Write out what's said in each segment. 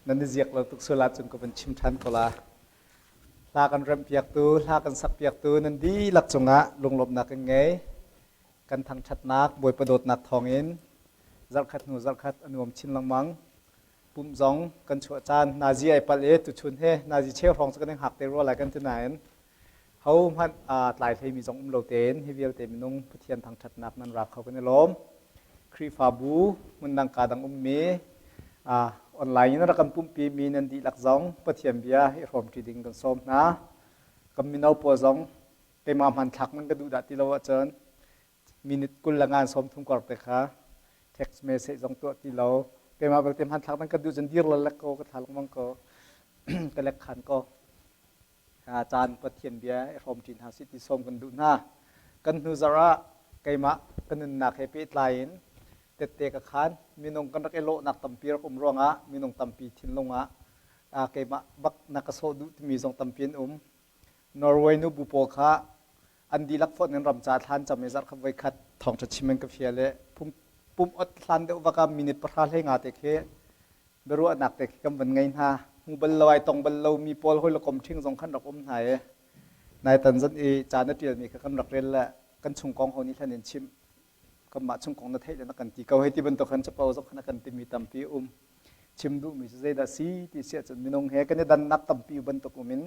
Nan i ziak lo tuk sual ahcun ka van chim ṭhan ko la. Hla kan remhpiaktu, hla kan sakpiaktu nan dihlak cungah lunglawmhnak kan ngei. Kan thangṭhatnak, Bawipa dawtnak thawngin zarhkhat hnu zarhkhat a nuam chin lengmang. Pumh zong kan chuah caan nazi ai palh i tuchun he nazi cheu hrawng cu kan i hngak te rua lai kan ti nain hohmanh aa tlai hleimi zong um lo tein hi vialte minung Pathian thangṭhatnak nan ra kho kan i lawm. Khrihfabu hmundang kaa dang ummi online in rak kan pumhpi mi nan dihlak zong Pathian bia i hrawmṭi ding kan sawm hna. Kan mino pawl zong keimah hmanthlak nan ka duh dah ti lo ahcun minute 20 le ngan 30 kor te kha text message zong tuah ti lo. Keimah belte hmanthlak nan ka duh cun dir lalek ko ka thla lengmang ko ka lek khan ko. Caan Pathian bia i hrawmṭi hna sih ti sawm kan duh hna. Kan hnu zarh ah keimah ka nunnak he pehtlai in tette ka khan minung kan rak i lawhnak tampi rak um ruangah minung tampi thinlung ah keimah bak na ka sawh duh timi zong tampi an um. Norway nubu pawl kha an dihlak fonh in ram ca thlan cam i zarh khat voi khat thawngṭha chim an ka fial i pum ot hlan deuh vak ah minute pahra hlei nga te khi biaruahnak te khi kan van ngei hna. Hmu bal lo ai tong bal lo mi pawl hawi le kom ṭhing zong khan rak um hna i nai tan zan i ca na ṭialmi kha kan rak rel le kan chung kong ho nih hlan in chimh kanmah chung kong na theih le na kan ti ko hei ti bantuk khan capo zong khan a kan timi tampi um. Chim duhmi cu zeidah si ti si ahcun minung he kan i dannak tampi bantuk um in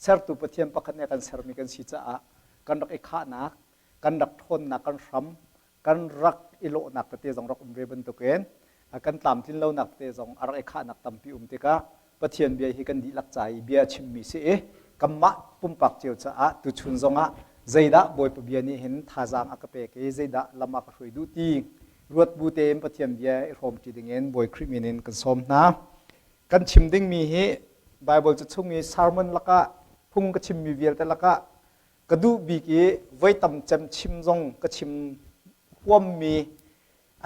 sertu Pathian pakhat nih a kan sermi kan si caah kan rak i khahnak kan rak ṭhawnnak kan hram kan rak i lawhnak tete zong rak um ve bantukin kan tlamtlin lonak tete zong a rak i khahnak tampi um tikah Pathian bia hi kan dihlak ca i bia chimmi si i kanmah pumpak cio caah tuchun zongah zeidah Bawipa bia nih hin thazaang a ka pek i zeidah lam a ka hruai duh ti ruat bu tein Pathian bia i hrawmṭi dingin Bawi Khrih min in kan sawm hna. Kan chim dingmi hi Bible ca chung i sermon lakah phung ka chimmi vialte lakah ka duh bik i voi tam cem chim zong ka chim huammi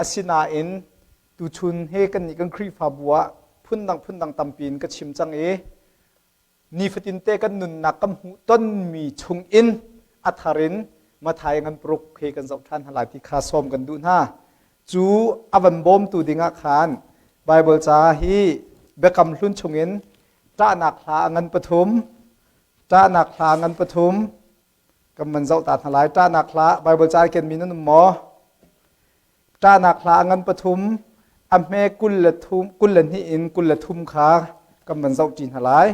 asinain tuchun he kannih kan Khrihfabu ah phundang phundang tampi in ka chim cang i nifatinte kan nunnak kan hmuh tonmi chung in a thar in Mathai ngan paruk he kan zoh ṭhan hna lai ti kha sawm kan duh hna. Cu a van bawmtu dingah khan Bible ca hi Biakam Hlun chungin ṭahnak hla a ngan pathum Ṭahnak hla ngan pathum kan van zoh ta hna lai. Ṭahnak hla Baibal ca kenmi nan um maw? Ṭahnak hla ngan pathum a hme 20 le thum 22 in 23 kha kan van zoh ṭi hna lai.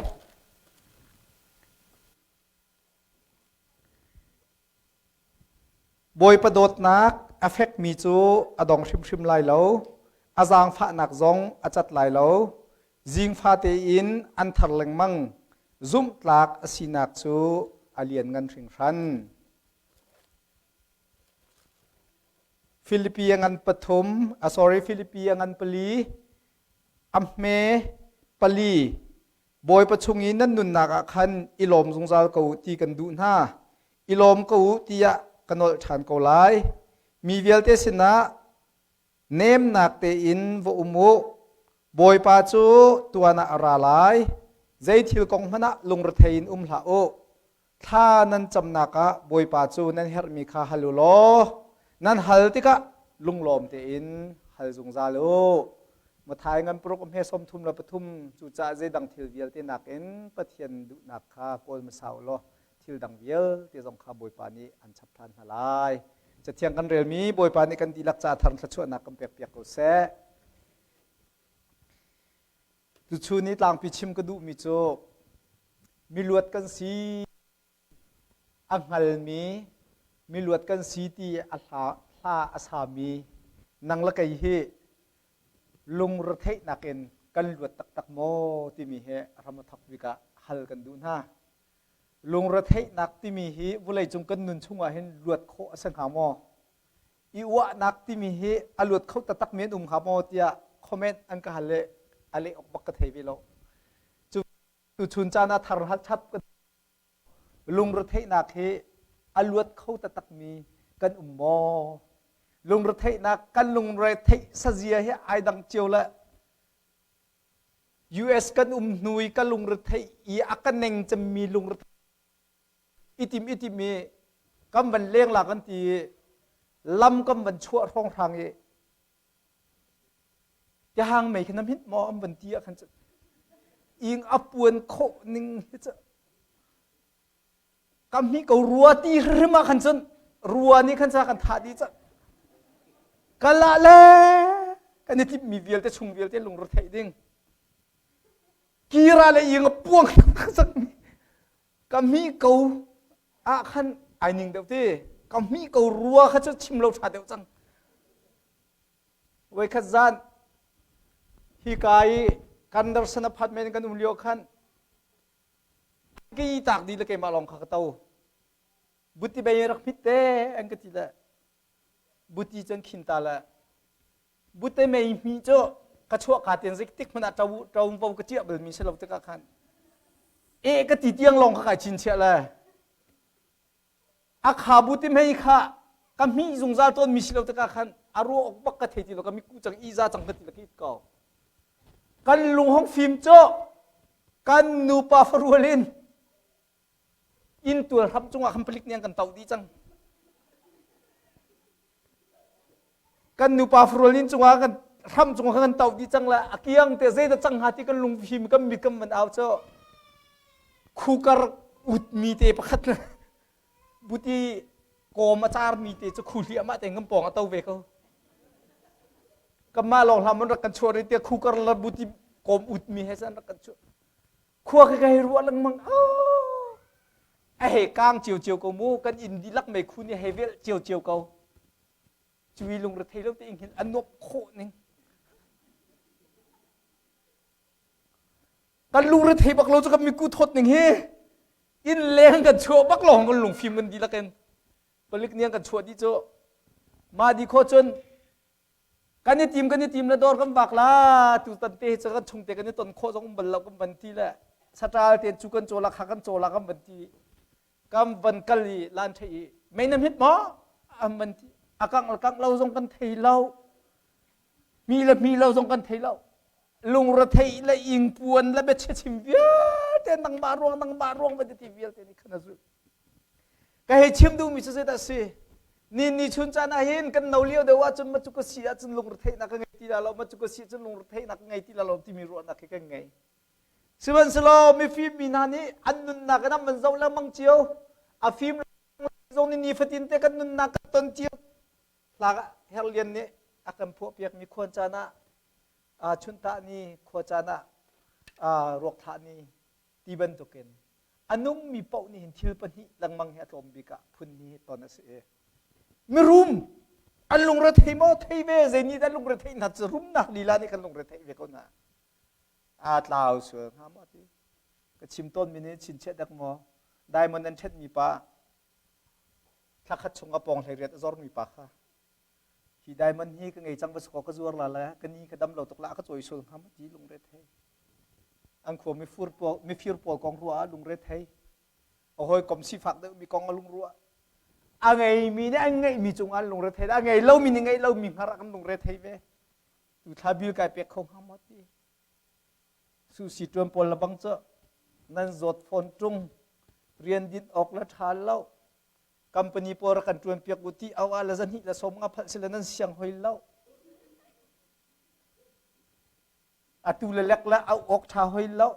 Bawipa dawtnak a fekmi cu a dong hrimhrim lai lo, a zaangfahnak zong a cat lai lo. Zingfa tein an thar lengmang, zumhtlak a sinak cu a lianngan hringhran. Filipi a ngan pathum, a sorry, Filipi a ngan pali, a hme pali, Bawipa chung i nan nunnak ah khan i lawm zungzal ko u ti kan duh hna. I lawm ko u tiah ka nolh ṭhan ko lai. Mi vialte sinah nemnak tein va um u. Bawipa cu tuan ah a ra lai. Zei thil kong hmanh ah lungrethei in um hlah u. Thla nan camnak ah Bawipa cu nan herhmi kha hal u law nan hal tikah lunglawm tein hal zungzal u. Mathai ngan paruk a hme 33 cucaah zeidang thil vialte nakin Pathian duhnak kha kawl hmasa u law thil dang vialte zong kha Bawipa nih an chap ṭhan hna lai. Cathiang kan relmi Bawipa nih kan dihlak ca thar thluachuahnak kan pekpiak ko seh. Tuchun i tlangpi chim ka duhmi cu miluat kan si a hngalmi miluat kan si ti a hla, hla a sami nang le kei hi lungretheihnak in kan luat taktak maw timi hi ram a thawk bik ah hal kan duh hna. Lungretheihnak timi hi vawleicung kan nun chungah hin luat khawh a si hnga maw? I uahnak timi hi a luat kho taktak mi an um hnga maw tiah comment an ka hal le a leh awk bak ka thei ve lo. Cu tuchun caan ah thar hal chap ka lungretheihnak hi a luat kho taktak mi kan um maw? Lungretheihnak kan lungretheih sazia hi ai dang cio le US kan um hnu i ka lungretheih i a ka neng cemmi lungretheih itim itim i kan van leng la kan ti i lam kan van chuah hrawnghrang i tiahang mei kha na hmit maw an van ti ah khan. Ing a puan khawh ning hi cu kam hi ko rua ti hrim ah khan cun rua nih khan ca kan thah dih cang. Kal ah le kan i timhmi vialte chung vialte lungre theih ding. Kira le ing a puang cang ka mi ko ah khan ai ning deuh ti ka mi ko rua kha cu chim lo ṭha deuh cang. Voikhat zan hika i Kandarsan apartment kan um lio khan ki tak di le keimah lawng kha ka to. Buti bei rak hmit te an ka ti le buti cun khin ta le bute mei hmi cu ka chuah ka ten zik tik hmanh ah ṭo ṭo ka ciah bal mi si lo tikah khan e ka ti tiang lawng kha kai chin chiah le A kha bu ti mei kha ka hmih zungzal tawn mi si lo tikah khan a ruah awk bak ka thei ti lo ka miku cang iza cang ka ti la ko. Kan lung hong fim cu kan nupa farual in inn tual hram cungah khan palik nih an kan toh dih cang. Kan nupa farual inn cungah kan hram cungah kan toh dih cang la a kiang te zeidah cang hnga ti kan lung fim kan mit kan van au cu khukar utmi te pakhat buti kawm a carmi te cu khu hliahmah te kan pawng a to ve ko. Kanmah lawng hlah mun rak kan chuah rih tiah khukar la buti kawm utmi he san rak kan chuah. Khua ka ka hei ruah lengmang a hei kang ciocio ko mu kan inn dihlak meikhu nih hei velh ciocio ko. Cui lungre thei lo te hin a nuamh khawh ning. Kan lungre thei bak lo cu kan miku thawt ning hi inn leng kan chuah bak lawng kan lungfim kan dihlak in palik nih an kan chuah dih cu mah di khawh cun kan i tim kan i tim le dawr kan vak la tu tan te cu kan chung te kan i ton khawh zong um bal lo kan van ti le saṭal te cu kan cawla kha kan cawla kan van ti kan van kal i lan thei i mei na hmit maw an van ti a kangh le kangh lo zong kan thei lo mi le mi lo zong kan thei lo lungretheih le ingpuan le biachia chim vialte nangmah ruang nangmah ruang va ti vialte nih khan a zulh ka hei chim duhmi cu zeidah si ni ni chun caan ah hin kan no lio deuh ahcun ma cu ka si ahcun lungretheihnak ka ngei ti la lo ma cu ka si ahcun lungretheihnak ka ngei ti la lo timi ruahnak hi kan ngei sihmanhsehlaw mifim mi hna nih an nunnak in an van zoh lengmang cio a fim zong nih nifatin te kan nunnak kan ton cio hla Herlian nih a kan phuahpiakmi khuan caan ah chuntah ni khua caan ah ruak thlah ni ti bantukin a nungmi paoh nih hin thil pahnih lengmang hi a tlawm bik ah phun hi ton a si i mirum an lungre thei maw thei ve zei nih dah lungre theih hna cu rumnak lila nih kan lungre theih ve ko hna aa tlau sual hnga maw ti ka chim tawnmi nih chinchiah dek maw diamond an ṭhenmi pa thla khat chung a pawng hlei riat a zormi pa kha hi diamond hi ka ngei cang va ka zuar la le ka ni ka dam lo tuk la ka cawi sul hnga maw ti lungre thei an khua mifur pawl mifir pawl kong ruah ah lungre thei a hawikom sifak deuh mi kong a lung ruah a ngeimi nih an ngeihmi cungah an lungre thei a ngei lomi nih ngeih lomi hngar ah kan lungre thei ve tu thla bil kai pek kho hnga maw ti Susi ṭuan pawl le bang cu nan zawt fawn ṭung rian din awk le ṭha lo company pawl rak kan ṭuan piak u ti au ah le zahnih le sawm nga phalh sile nan siang hoi lo atu le lek le au awk ṭha hoi lo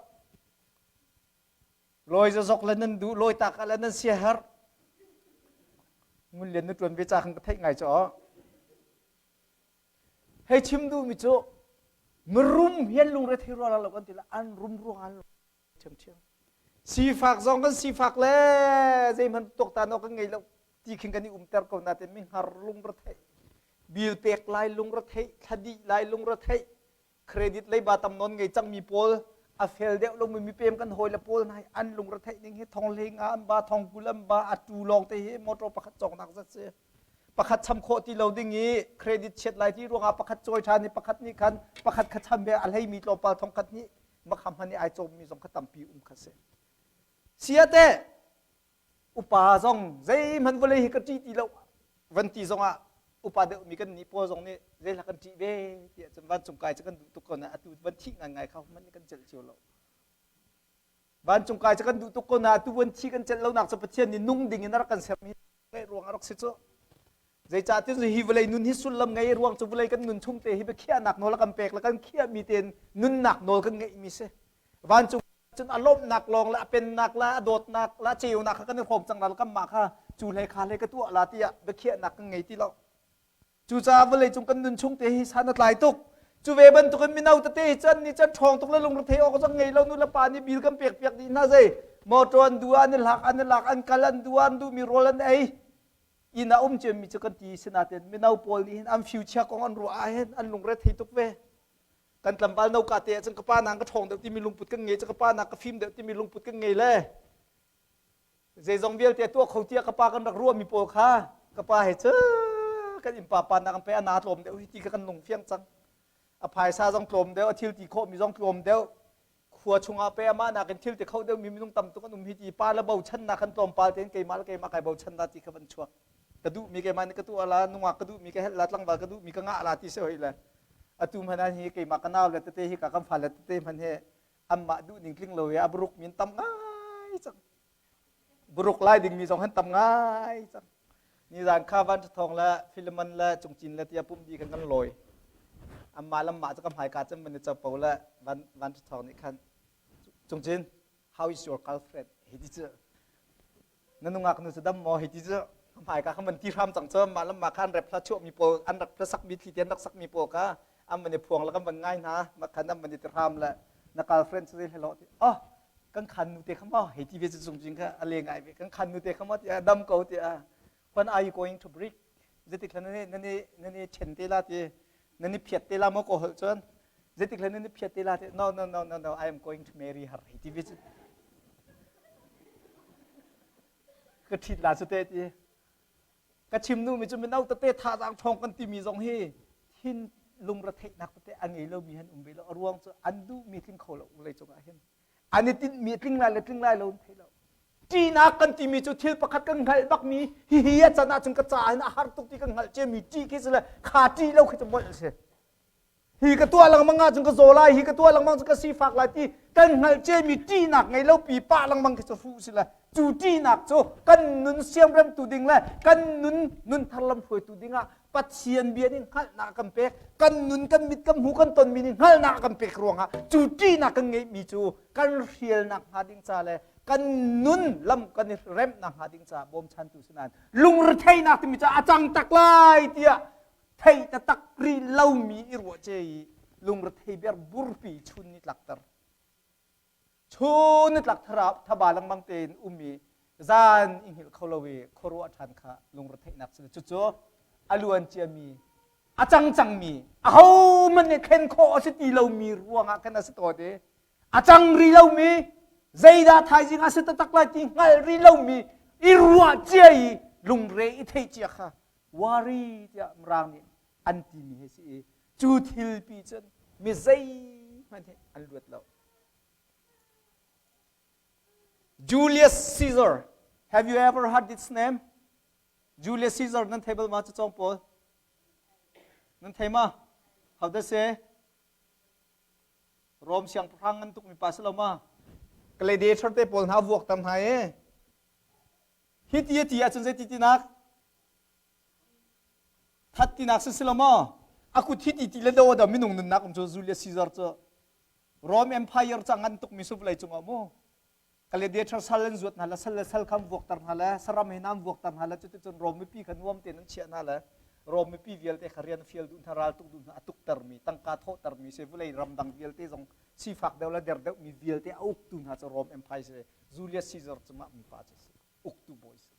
lawi zazok le nan duh lawi tak ah le nan sia herh ngun lian na ṭuan ve ca khan ka theih ngai cu Hei chim duhmi cu mirum hi an lungre thei rua lo kan ti la an rum ruang an ṭhiamṭhiam. Sifak zong kan sifak le zeihmanh tuaktan awk kan ngei lo ti khin kan i umter ko nain mi hngar lungre theih bil pek lai lungre theih thla dih lai lungre theih credit leiba tam nawn ngei cangmi pawl a fel deuh lomi mipem kan hawi le pawl hna hi an lungre theih ning hi thong hlei nga an ba thong kul an ba a tu lawng te hi motor pakhat cawknak zat si pakhat cham khawh ti lo ding i credit chiat lai ti ruangah pakhat cawi ṭhan i pakhat nih khan pakhat kha cham ve a hleimi tlawmpal thong khat nih makham hman i ai cawmmi zong kha tampi um kha si siate upa zong zeihmanh vawlei hi ka ṭih ti lo van ti zong ah upa deuhmi kan nih pawl zong nih zeihla kan ṭih ve tiah cun vancung kai cu kan duh tuk ko na atu van thih ngai kha hmanh kan celh cio lo Vancung kai cu kan duh tuk ko na tu van thi kan celh lonak cu Pathian nih nung ding in a rak kan sermi ngeih ruang a rak si cu. Zeicahtiah hi vawlei nun hi sullam ngei ruang cu vawlei kan nun chung te hi biakhiahnak nawl a kan pek le kan khiahmi tein nunnak nawl kan ngeihmi si. Vancung cun a lawmhnak lawng le a pennak le a dawtnak le a ceunak kha kan i hrawm cang la kanmah kha cu hlei kha hlei ka tuah la tiah biakhiahnak kan ngei ti lo. Cucaah vawleicung kan nun chung te hi san a tlai tuk. Cu ve bantukin mino tete hi chan ni chan ṭhawng tuk le lungrethei awk zong ngei lo nu le pa nih bil kan pek piak dih hna zei motor an duh an i lak an i lak an kal an duh an duhmi rawl an ei inn ah um ciami cu kan ti sinain mino pawl nih hin an future kong an ruah ah hin an lungrethei tuk ve kan tlangval no ka te ahcun ka pa nang ka ṭhawng deuh timi lungput kan ngei cu ka pa nak ka fim deuh timi lungput kan ngei le zeizong vialte tuah kho tiah ka pa kan rak ruahmi pawl kha ka pa he cu kan innpa pa nak an pe a na tlawm deuh hi ti kha kan lung fiang cang a phaisa zong tlawm deuh a thil ti khawhmi zong tlawm deuh khua chungah pe amah nakin thil ti kho deuh mi minung tam tuk an um hi ti pa le bochannak kan tlawmpal tein keimah le keimah kai bochan la ti kha van chuak ka duh mi keimah nih ka tuah la nungak ka duh mi ka helh la tlangval ka duh mi ka ngah la ti se hoi le atu hman ah hi keimah ka nau le tete hi ka kan fa le tete hman he anmah duh ning tling lo i a buruk min tam ngai cang buruk lai ding mi zong han tam ngai cang nizan kha van thong le Philemon le Cungcin le tia pum di kan kan lawi amma lamma cu ka hmai ka cem man chapo le van van thong nih khan Cungcin how is your girlfriend hi ti cu na nungak nu cu dam maw hi ti cu hmai ka kha man ti hram cang cu mah lamma khan rep hla chuah mi pawl an rak sak mi thli te an rak sak mi pawl kha an van i phuang le kan van ngai hna mah khan an van i ti hram le na girlfriend cu zei hlelo ti oh kan khan nu te kha maw hei ti ve cu cung cing kha a le ngai ve kan khan nu te kha maw ti a dam ko ti a when are you going to break zeitik hlan nan i nan i chen te la ti nan i phiat te la maw ko holh cun zeitik hlan nan i phiat te la ti no no no no no I am going to marry her hei ti ve cu ka ṭhit la cu te ti Ka chim duhmi cu mino tete thazaang ṭhawng kan timi zong hi thin lungretheihnak tete a ngei lomi han um ve lo. A ruang cu an duhmi tling kho lo vawlei cungah hin. An i tinhmi tling lai le tling lai lo an thei lo. Ṭihnak kan timi cu thil pakhat kan hngalh bakmi hihi a can ahcun ka caah hin a har tuk ti kan hngalh ciami ṭih khi si le kha ṭih lo khi cu molh a si. Hi ka tuah lengmang ahcun ka zaw lai, hi ka tuah lengmang cu ka sifak lai ti kan hngalh ciami ṭihnak ngei lo pi pah lengmang khi cu hruh si le cu ṭihnak cu kan nun siamremtu ding le kan nun nun thar lam hruaitu dingah Pathian bia nih hngalhnak kan pek kan nun kan mit kan hmu kan tonmi nih hngalhnak kan pek ruangah cu ṭihnak kan ngeihmi cu kan hrialnak hnga ding ca le kan nun lam kan i remnak hnga ding ca bawmchantu si nain lungretheihnak timi cu a cang tak lai tiah thei taktak rih lomi i ruah ce i lungrethei ber burpi chun ni tlakter chun ni tlak thaba lengmang tein um i zan i hngilh kho lo i khuaruah ṭhan kha lungretheihnak si cucu a luan ciami a cang cangmi ahohmanh nih thlen khawh a si ti lomi ruangah khan a si tawn i a cang rih lomi zeidah thaizing a si taktak lai ti hngalh rih lomi i ruah cia i lungre i theih cia kha worry tiah Mirang nih an timi hi si i cu thil pi cun mi zeihmanh hi an luat lo. Julius Caesar have you ever heard this name? Julius Caesar nan thei bal ma cu cawng pawl? Nan thei ma? How does say? Rom siangpahrang ngan tuk mi pa si lo ma? Gladiator te pawl hna vuak tam hna e. Hi ti a ti ahcun zeiti tinak? That tinak si si lo maw? A kut hi ti ti le do da minung nunnak um cu Julius Caesar cu Rome Empire ca ngan tukmi su vawlei cungah mu gladiator sal an zuat hna le sal le sal kha an vuakter hna le saram he an vuakter hna le cuticun Rome mipi kha nuam tein an chiah hna le Rome mipi vialte kha rian fial duh hna ral tuk duh hna a tuktermi tangka thawhtermi si vawlei ramdang vialte zong sifak deuh le der deuhmi vialte a uktu hna cu Rome Empire si Julius Caesar cu mah mipa cu si uktu bawi si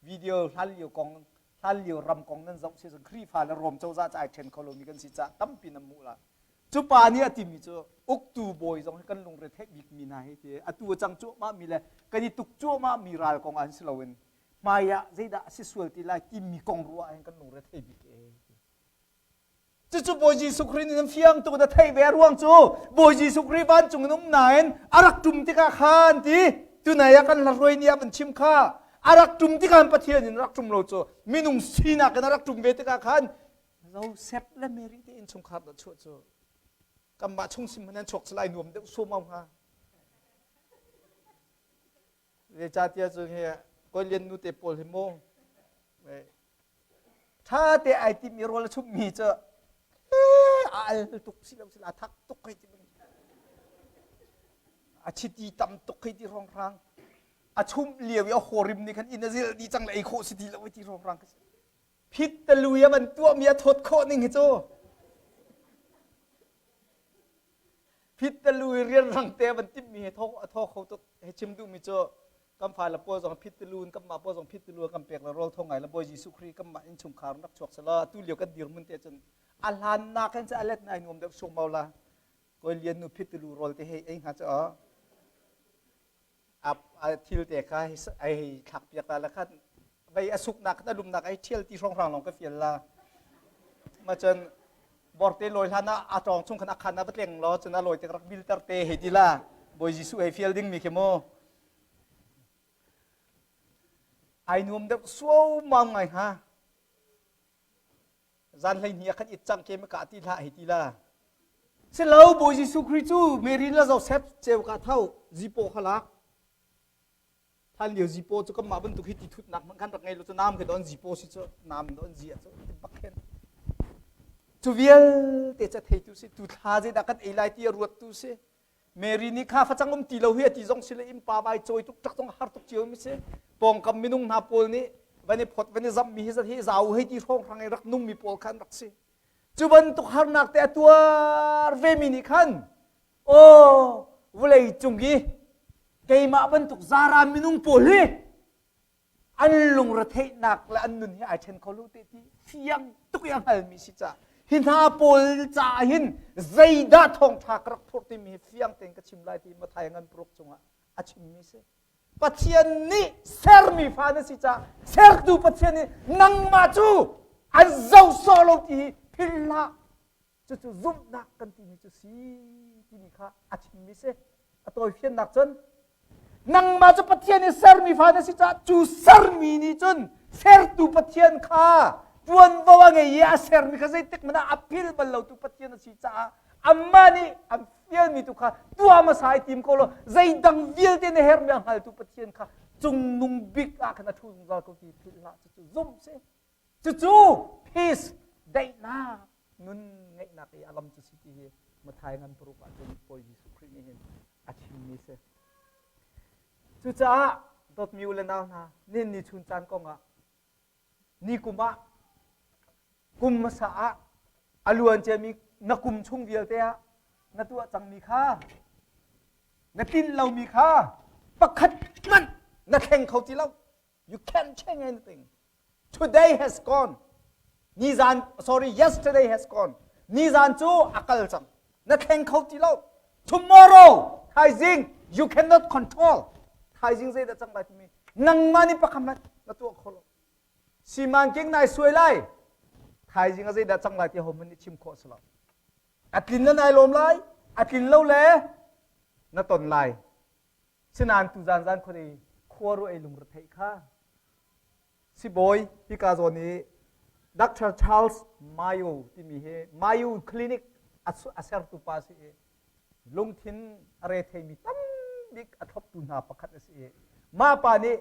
video hlan lio kong hlan lio ram kong nan zoh si cun Khrihfa le Rom cozah ca ai ṭhen kho lomi kan si caah tampi nan hmuh la cu pa nih a timi cu uktu bawi zong hi kan lungre theih bikmi hna hi ti atu a cang cuahmah mi le kan i tuk cuahmah mi ral kong ah hin si loin hmai ah zeidah a si sual ti lai timi kong ruah ah hin kan lungre thei bik e Cucu Bawi Jesuh Khrih nih fiang tuk in a theih ve ruang cu Bawi Jesuh Khrih vancung in um nain a rak ṭum tikah khan ti tunai ah kan hla nih a van chim kha a rak ṭum tikah Pathian in rak ṭum lo cu minung sinak in a rak ṭum ve tikah khan Joseph le Mary te innchungkhar dah chuah cu kanmah chung sim hmanh an chuak salai nuam deuh suamau hnga Zeicahtiah cun hi Kawilian nu te pawl hi mu ṭha te ai timmi rawl a chumhmi cu a al tuk si lo sila a thak tuk hei ti. A chiti tam tuk hei ti hrawnghrang. A chumh lio i a hawrim nih khan inn a zil dih cang le ei khawh si ti lo ti hrawnghrang ka si. Phit talui a van tuahmi a thawt khawh ning hi cu. Phit talui rianrang te a van timhmi hi a thaw kho tuk. Hei chim duhmi cu kan fale pawl zong phit tilu in kanmah pawl zong phit tilu kan pek le rawl tho ngai le Bawi Jesuh Khrih kanmah innchungkhar rak chuak selaw atu lio kan dirhmun te cun a hlannak hin a let nai nuam deuh sungmau la kawi lian nu phit tilu rawl te hei ei hnga cu a thil te kha ai hei thlak piak la le khan vei a suknak a lumnak ai thial ti hrawng hrang long ka fial la ma cun borte lawi hlan ah a tawng chung khan a khan a va tleng law cun a lawi te rak bilter te hei ti la Bawi Jesuh hei fial ding mi khi mu ai nuam deuh suaumau ngai hnga zan hlei hnih ah khan it cang ke ma ka ti hlah hei ti la si lo Bawi Jesuh Khrih cu Mary le Joseph ceu ka tho zipo kha lak hlan lio zipo cu kanmah bantuk hi ti thutnak hmanh khan rak ngei lo cu nam khi don zipo si cu nam don zi cu ti bak khin cu vialte ca theitu si tu thla zeidah kan ei lai ti a ruat tu si Mary nih kha facang um ti lo hi a ti zong si le innpa vai cawi tuk ṭak zong har tuk cio mi si. Pawngkam minung hna pawl nih van i phot van i zamh mi hi zat hi zau hei ti hrawng hrang i rak nung mi pawl khan rak si. Cu bantuk harnak te a tuar ve mi nih khan aw vawlei cung i keimah bantuk zara minung pawl hi an lungretheihnak le an nun hi ai ṭhen kho lo te ti fiang tuk i a hngalmi si caah hi hna pawl caah hin zeidah thawngṭha ka rak phurh timi hi fiang tein ka chim lai ti Mathai ngan paruk cungah a chimmi si. Pathian nih sermi fa na si caah sertu Pathian nih nangmah cu an zoh sawh lo ti hi philh hlah. Cucu zumhnak kan timi cu si timi kha a chimmi si. A tawifiannak cun Nangmah cu Pathian i sermi fa na si caah cu sermi nih cun sertu Pathian kha ṭuanvo a ngei i a sermi kha zeitik hmanh ah a phil bal lotu Pathian a si caah amah nih an fialmi tu kha tuah hmasa i tim ko law zeidang vialte na herhmi a hngaltu Pathian kha cungnung bik ah khan a ṭhu zungzal ko ti philh hlah cucu zumh si cucu peace daihnak nun ngeihnak i a lam cu si ti hi Mathai ngan paruk ah cun Bawi Jesuh Khrih nih hin a chimmi si. Cucaah dawtmi u le nau hna, nihin ni chun caan kong ah ni kum ah kum hmasa ah a luan ciami na kum chung vialte ah na tuah cangmi kha na tlinh lomi kha pakhat hmanh na thleng kho ti lo. You can't change anything. Today has gone. Nizan, sorry, yesterday has gone. Nizan cu a kal cang. Na thleng kho ti lo. Tomorrow, thaizing, you cannot control. Thaizing zeidah cang lai timi nangmah nih pakhat hmanh na tuah kho lo. Simanking nai suai lai. Thaizing a zeidah cang lai ti ho hmanh nih chim khawh si lo. A tlin le nai lawm lai, a tlin lo le na ton lai. Sinain tuzan zan khuadei khua ruah i lungretheih kha sibawi hika zawn i Dr. Charles Mayo timi hi Mayo Clinic a sertu pa si i lungthin a retheimi tambik a thloptu hna pakhat a si i mah pa nih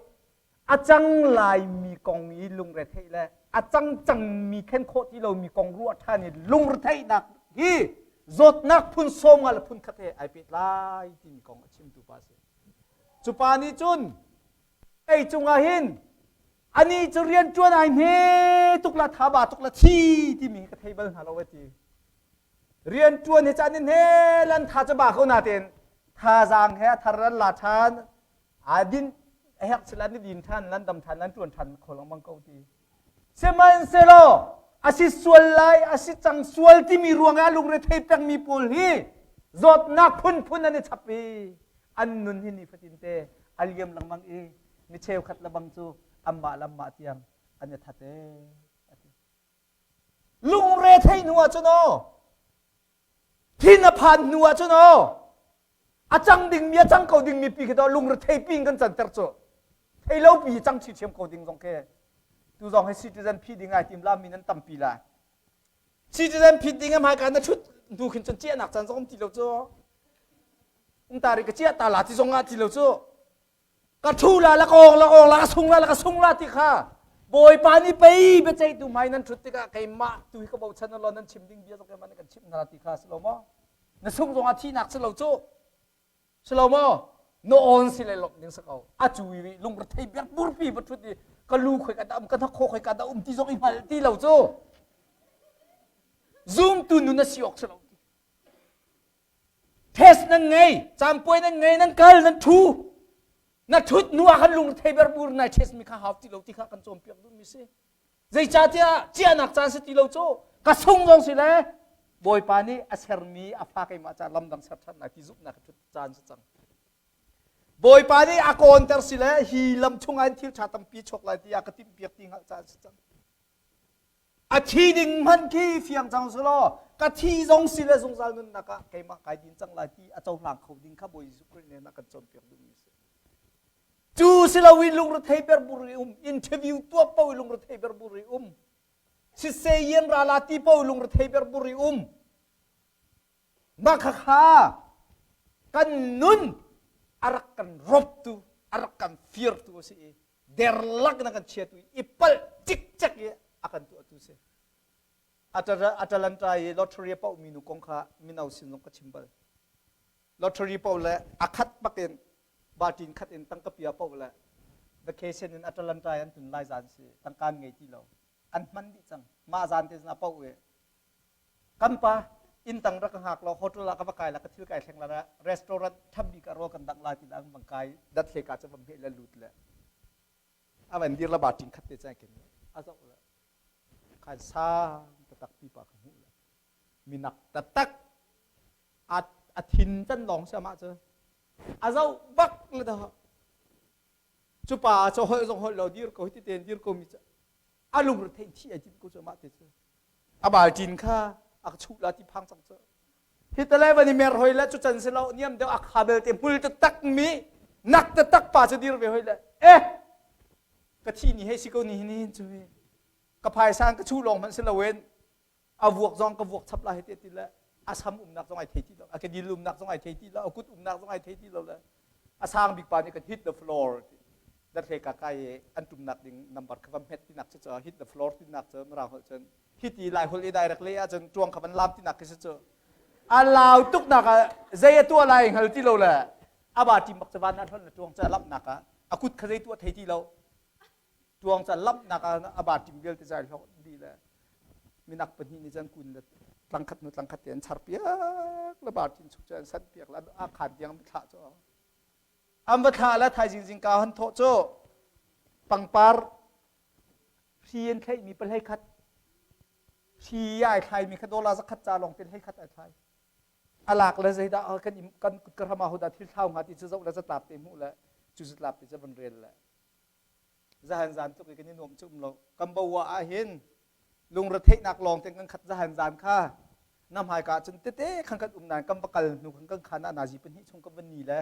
a cang laimi kong i lungretheih le a cang cangmi khen khawh ti lomi kong ruah ṭhan i lungretheihnak hi zawtnak phun sawm nga le phun khat he ai pehtlai timi kong a chimtu pa a si. Cu pa nih cun ei cungah hin ani cu rian ṭuan ai hme tuk la thaba tuk la thi timi ka thei bal hna lo a ti. Rian ṭuan hi caan in he lan tha cu ba ko natein thazaang he a thar an la ṭhan aa din a herh sila ni din ṭhan lan dam ṭhan lan ṭuan ṭhan kho lengmang ko ti sihmanhsehlaw a si sual lai a si cang sual timi ruangah lungre thei pengmi pawl hi zawtnak phunphun an i chap i an nun hi nifatin te a liam lengmang i mi cheukhat lebang cu anmah lamah tiang an i that ee ati lungre thei hnu ah cun aw Thin a phan hnu ah cun aw a cang dingmi a cang ko dingmi pi khi to lungrethei pi in kan canter cu thei lo pi cang ṭhiṭhiam ko ding zong khi tu zong hi citizen phi ding ai tim la mi nan tampi lai citizen phit ding a hmaika na ṭhut hnu khin cun ciahnak caan zong um ti lo cu um ta ri ka ciah ta la ti zong ah ti lo cu Ka ṭhu la la ka awng la ka awng la ka sung la la ka sung la ti kha Bawipa nih pei biaceihtu hmai nan ṭhut tikah keimah tu hi ka bochan law nan chim ding bia zong keimah nih kan chimh hna ti kha si lo maw? Na sung zongah thihnak si lo cu. Si lo maw? Na on si le lawmh ding si ko. A cu i lungrethei biak burpi va ṭhut i ka lu khoi ka dah um ka hnakhaw khoi ka dah um ti zong i hngal ti lo cu. Zumtu nun a si awk si lo. Test nan ngei, caanpuai nan ngei, nan kal, nan ṭhu. Na ṭhut hnu ah khan lungrethei berbur nai test mi kha hau ti lo ti kha kan cawnpiak duhmi si. Zeicahtiah ciahnak caan si ti lo cu ka sung zong si le Bawipa nih a sermi a fa keimah ca lamdang ser ṭhan lai ti zumhnak ṭhut caan si cang. Bawipa nih a kawnter si le hi lam chungah in thil ṭha tampi chuak lai ti a ka timhpiak ti hngalh caan si cang. A thi ding hmanh khi fiang cang su law ka thi zong si le zungzal nunnak ah keimah kai din cang lai ti a cohlang kho ding kha Bawi Jesuh Khrih nih a kan cawnpiak duhmi a si. Cu si lo i lungrethei berbur i um, interview tuah paoh i lungrethei berbur i um, siseh yen rala ti paoh i lungrethei berbur i um. Mah khakha kan nun a rak kan roptu, a rak kan firtu a si i derlak na kan chiatu i palh cikcek i a kan tuahtu si. Atalanta i lottery a paohmi nu kong kha mino sin zong ka chim bal. Lottery paoh le a khat bakin baṭin khat in tangka pia paoh le vacation in Atalanta an tun lai zan si tangka an ngei ti lo. An hman dih cang. Mah zan te zan a paoh i kan pa inn tang rak ka hngak law hotel ah ka va kai la ka thil kai thleng la restaurant thabbi ka rawl kan dang lai ti la an van kai dat hle ka cu va hmeh le lut le a van dir la baṭin khat te cang kin a zoh le khan sang taktak pipa ka hmuh le minak taktak a a thin can lawng si amah cu a zoh bak le dah cu pa cu holh zong holh lo dir ko hi ti ten dir ko mi cu a lung re theih thi ai tim ko cu amah te cu a bal tin kha a ka chuh la ti phang cang cu hi tale van i mer hoi le cu can si lo niam deuh a kha belte hmul taktak mi nak taktak pa cu dir ve hoi le eh ka thi ni hei si ko ni hin hin cu ka phaisa ka chuh lawng hmanh si loin a vuak zong ka vuak chap lai hei ti le a sam umnak zong ai thei ti lo a kedil umnak zong ai thei ti lo a kut umnak zong ai thei ti lo le a sang bik pa nih kan hit the floor dat hle ka kai an tumnak ding number kha va hmet tinak cu hit the floor tinak cu mirang holh cun hiti lai holh i direct le ahcun tuang kha van lam tinak khi si cu a lau tuk nak ah zei a tuah lai hngal ti lo le a ba tim bak cu van hon le tuang ca lamnak ah a kut kha zei tuah thei ti lo tuang ca lamnak ah a ba tim vialte zai hlok di le minak pahnih nih cun kun le tlangkhat hnu tlangkhat te an char piak le ba tin chuk cu an sanh piak le a khan tiang thlah cu an va thlah le thaizing zingka han thawh cu pangpar hri an thlaihmi pahlei khat hri ai thlaimi kha dollar zakhat ca lawng te hlei khat ai thlai a lak le zeidah kan kan ka ram ah hodah thil thlau hnga ti cu zoh le zatlap te hmuh le cu zatlap te cu van rel le zahan zan tluk i kan i nuam cu um lo kan bo ah hin lungretheihnak lawng te kan khat zahan zan kha na hmaika cun tete khan kan um nain kan va kal hnu khan kan khan ah nazi pahnih chung kan va ni le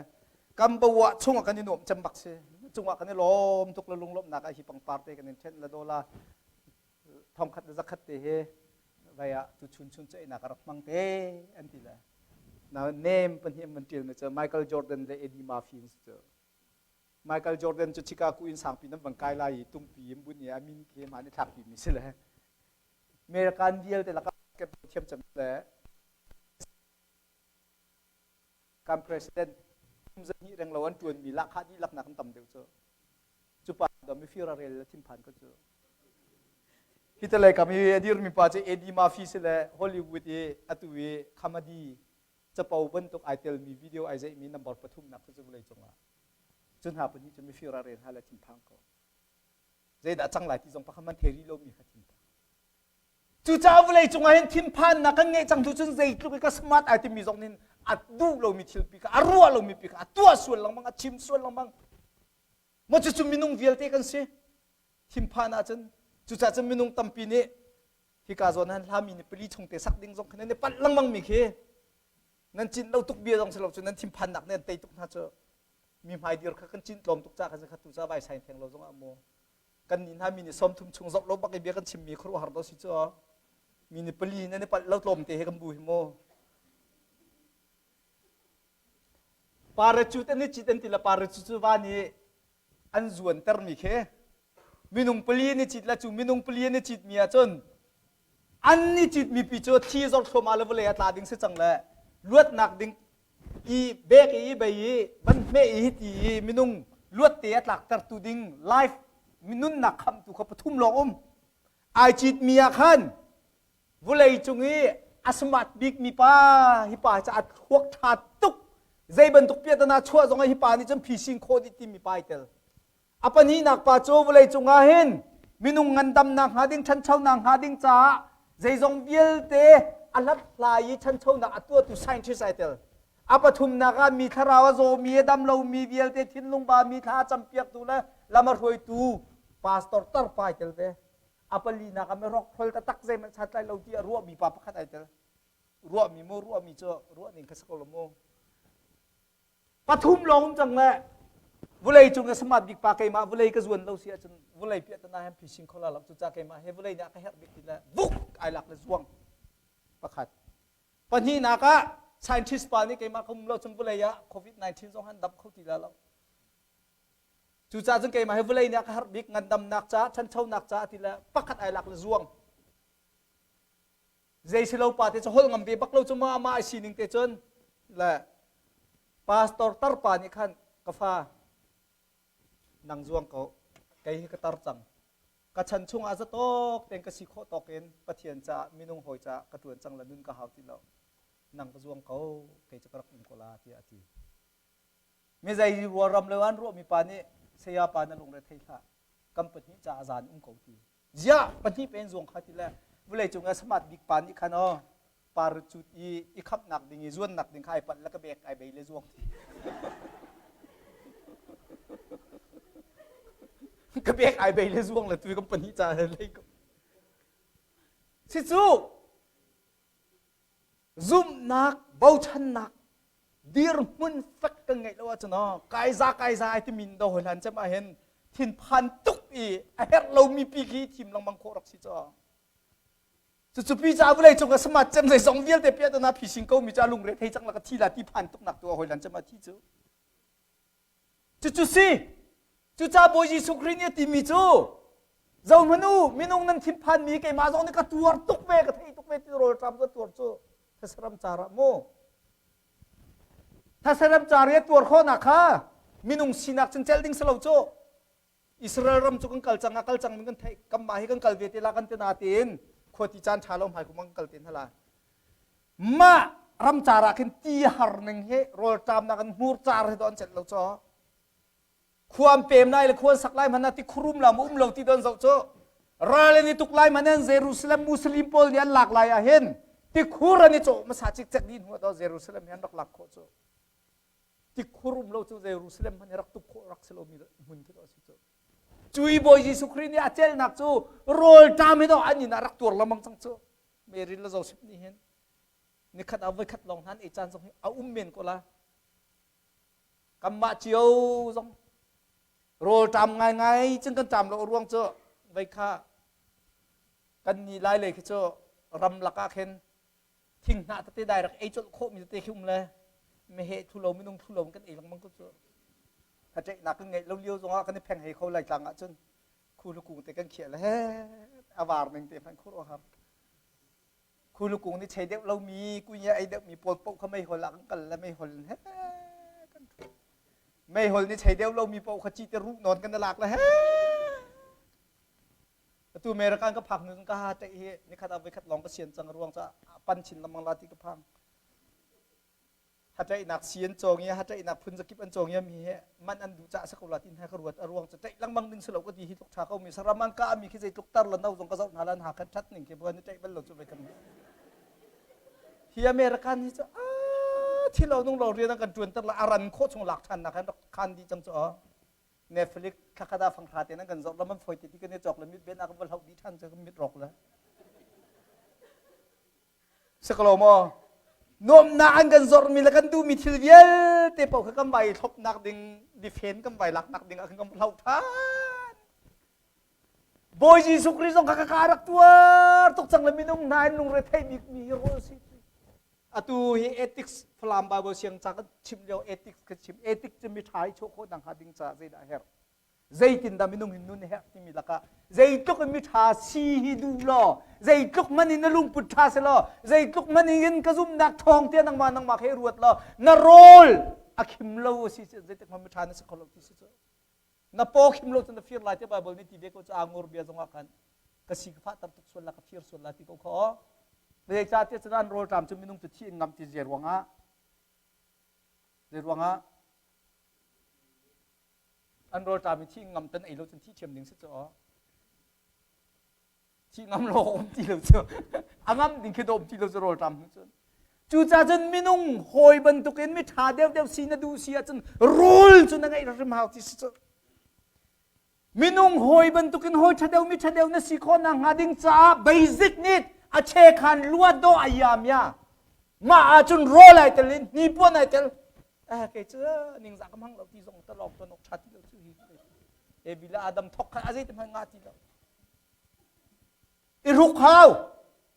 kan bawa chungah kan i nuam cem bak si cungah kan i lawm tuk le lunglawmhnak ah hi pangpar te kan in ṭhen le dola thongkhat le zakhat te he vai ah tu chun chun ceihnak a rak hmang te an ti le na name pahnih an tial mi cu Michael Jordan le Eddie Murphy cu Michael Jordan cu Chicago in sangpi nan van kai lai i tungpi in bun i a min khi mah nih thlakpi mi si le American vialte lakah thiam cem le kan president kum zahnih reng lo an ṭuanmi lahkhah dihlak nak an tam deuh cu cu pa do mifir a rel le thinphan ko cu hi te lei kam i a dirmi pa cu Eddie Murphy si le Hollywood i atu i comedy capo bantuk ai telmi video ai zeihmi number pathum nak cu vawlei cungah cu hna pahnih cu mifir a rel hna le thinphang ko zeidah cang lai ti zong pakhat man thei rih lomi kha thinphang Cucaah vawlei cungah hin thinphannak kan ngeih cang tu cun zeitluk i ka smart ai timi zong nih a duh lomi thil pi kha a ruah lomi pi kha a tuah sual lengmang a chim sual lengmang maw cucu minung vialte kan si thinphan ahcun cucaah cun minung tampi nih hika zawn han hlami ni pali chung te sak ding zong kha nan i palh lengmang mi khi nan cin lo tuk bia zong si lo cu nan thinphannak nih an tei tuk hna cu mi hmai dir kha kan cin tlawm tuk ca kha kha tu ca vai sai theng lo zong ah maw kan nih hna mi nih sawmthum chung zoh lo bak i bia kan chimmi khuaruahhar do si cu mi nih pali nan i palh lo tlawm te he kan bu hi mu parachute an i cit an ti le parachute cu va nih an zuanter mi khi minung pali an i cit le cu minung pali an i cit mi ahcun an i cit mi pi cu thi zor thluahmah le vawlei a tla ding si cang le luatnak ding. I bek i bei i van hmeh i hiti i minung luat te a tlaktertu ding life nunnak khamtu kha pathum lawng um. Ai citmi ah khan vulei cung i a smart bik mi pa hi pa ca a thluak ṭha tuk zei bantuk piahtana chuah zong ah hi pa nih cun phising khawh dih timi pa ai tel. A pahnihnak pa cu vawleicung ah hin minung ngandamnak hnga ding, ṭhanchonak hnga ding caah zeizong vialte a hlathlai i ṭhanchonak a tuahtu scientist ai tel. A pathumnak ah mi thlarau a zawmi, a dam lomi vialte thinlung ba mi thla a campiaktu le lam a hruaitu pastor tarpa ai tel ve. A palinak ah mihrokhrol taktak zeihmanh santlai lo ti a ruahmi pa pakhat ai tel. Ruahmi mu, ruahmi cu ruahning kha si ko lo mu. Pathum lawng um cang le vulei cung i smart bik pa keimah vulei ka zuan lo si ahcun vulei piahtana he phising kho la lo cucaah keimah he vulei nih a ka herh bik ti le vuk ai lak le zuang pakhat pahnihnak ah scientist pa nih keimah ka um lo cun vulei ah covid-19 zong han dam kho ti la lo cucaah cun keimah he vulei nih a ka herh bik ngandamnak ca ṭhanchonak ca ti le pakhat ai lak le zuang Zei si lo pa te cu holh ngam ve bak lo cu ma amah ai sining te cun le pastor tarpa nih khan ka fa nang zuang ko kei hi ka tar cang ka chan chung ah zatawk ten ka si khawh tawk in Pathian caah minung hawi caah ka ṭuan cang la nun ka hau ti lo nang ka zuang ko kei cu ka rak um ko la tiah a ti mi zei rualram lo an ruah mi pa nih saya pa na lungre thei hlah kan pahnih caah zan um ko ti Ziah pahnih pen zuang kha ti le vulei cung ah smart bik pa nih khan aw parachute i i khamnak ding i zuannak ding kha ai panh le ka bek ai bei le zuang ti. Ka bek ai bei le zuang le tu kan pahnih ca he lei ko. Si cu Zumhnak, bochannak, dirhmun fek kan ngeih lo ahcun aw kaiza kaiza ai timi do hoi hlan cem ah hin thinphan tuk i a herh lomi pi khi thim lengmang khawh rak si caw. Cucu pi ca vulei cung ah smart cem zeizong vialte piah na phising ko mi ca lungre thei cang la ka thi la ti phan tuk nak tu hoi hlan cem ah thi cu. Cucu si, cuca Bawi Jesuh Khrih nih a timi cu, zohhmanh u, minung nan thinphanmi keimah zong nih ka tuar tuk ve, ka thei tuk ve ti rawlṭam ka tuar cu thasaram car ah mu. Thasaram car i a tuar khawhnak kha minung sinak cun celh ding si lo cu. Israel ram cu kan kal cang a kal cang kan theih kanmah hi kan kal ve te la kan te na tiin khua ti caan ṭha lo hmai kum kan kal te hna la. Mah ramcar ah khin ti har ning hi rawlṭamnak in hmur car hi to an celh lo caw. Khua an pem lai le khua an sak lai hmanh ah ti khurum lam um lo ti don zoh cu. Ral an i tuk lai hmanh in Jerusalem Muslim pawl nih an lak lai ah hin tikhur an i cawh hmasa cikcek dih hnu ah to Jerusalem hi an rak lak khawh cu. Tikhur um lo cu Jerusalem hmanh hi rak tuk khawh rak si lomi hmun khi to a si cu. Cui Bawi Jesuh Khrih nih a celnak cu rawlṭam hi to an inn ah rak tuar lengmang cang cu. Mary le Joseph nih hin nikhat ah voikhat lawng hna an ei caan zong hi a um men ko la. Kanmah cio zong rawlṭam ngaingai cun kan ṭam lo ruang cu vei kha kan ni lai lei khi cu ram lakah khin thinghnah tete direct ei colh khawhmi tete khi um le meheh thu lo minung thu lo kan ei lengmang ko cu. Thateihnak kan ngeih lo lio zongah kan i pheng hei kho lai tlang ahcun khulu kung te kan khiah le he a var ning te hmanh khur har khulu kung nih chei deuh lomi kunya ei deuh mi pawl paoh kha meihol ah kan kal le meihol in he kan thu meihol nih chei deuh lomi paoh kha ci te ruh nawn kan lak le he atu American ka phak nu ka ha te hi nikhat ah voikhat lawng ka sian cang ruang ca pan chin lamang la ti ka phang Haṭaihnak si an cawng i haṭaihnak phun zakip an cawng i mi hi man an duh caah si ko la tin he ka ruat a ruang cu ṭaih lengmang ding si lo ka ti hi tluk ṭha ko mi saram an kah mi khi zeitluk tar le no zong ka zoh hna lan ha khan ṭhat ning khi buan i ṭaih bal lo cu ve kan hi American hi cu a thil lo nung lo rian an kan ṭuan ter la a ran khawh chung lak ṭhan nak han rak khan dih cang cu Netflix thlakhat ah fanghra te nan kan zoh lam an foi te ti kan i cawk le mit ben a kan va hloh dih ṭhan cu kan mit rawk le Si ko lo maw? Nuamhnak an kan zorhmi le kan duhmi thil vialte paoh kha kan vai thlopnak ding, difen kan vai laknak ding ah khan kan hloh ṭhan. Bawi Jesuh Khrih zong kha ka ka rak tuar tuk cang le minung hna in lungre theih bikmi hi rawl si. Atu hi ethics Falam Bible siang ca kan chim lio ethics kan chim. Ethics cu mi ṭha i chuah khawh nak hnga ding caah zeidah a herh? Zeitindah minung hin nun herh timi lakah zeitluk in miṭha si hi duh law, zeitluk man in na lungput ṭha si law, zeitluk man in ka zumhnak ṭhawng tiah nangmah nangmah kha i ruat law, na rawl a khim lo a si zeitik hmanh miṭha na si kho lo ti si cu. Na paw khim lo cu na fir lai tiah Baibal nih ti ve ko cu angur bia zongah khan ka si ka fahter tuk sual la ka fir sual la ti ko kha aw. Zeicahtiah cun an rawlṭam cu minung cu thi in ngam ti zei ruangah zei ruangah an rawlṭam i thi ngam tan ei lo cun thi ṭhiam ding si cu aw. Thi ngam lo um ti lo cu a ngam ding khi dawm ti lo cu rawlṭam hnu cun. Cucaah cun minung hawi bantukin mi ṭha deuhdeuh si na duh si ahcun rawl cu na ngeih hrim hau ti si cu. Minung hawi bantukin hawi ṭha deuh mi ṭha deuh na si khawh nakhnga ding caah basic need a chekhan luat dawh a yam ya. Mah ahcun rawl ai tel in hnipuan ai tel. Eh kei cu ningzah ka hmang lo ti zong talawk ton awk ṭha ti lo cu hi. Evi le Adam thok khan a zei te hmanh ngah ti lo. I ruk hau,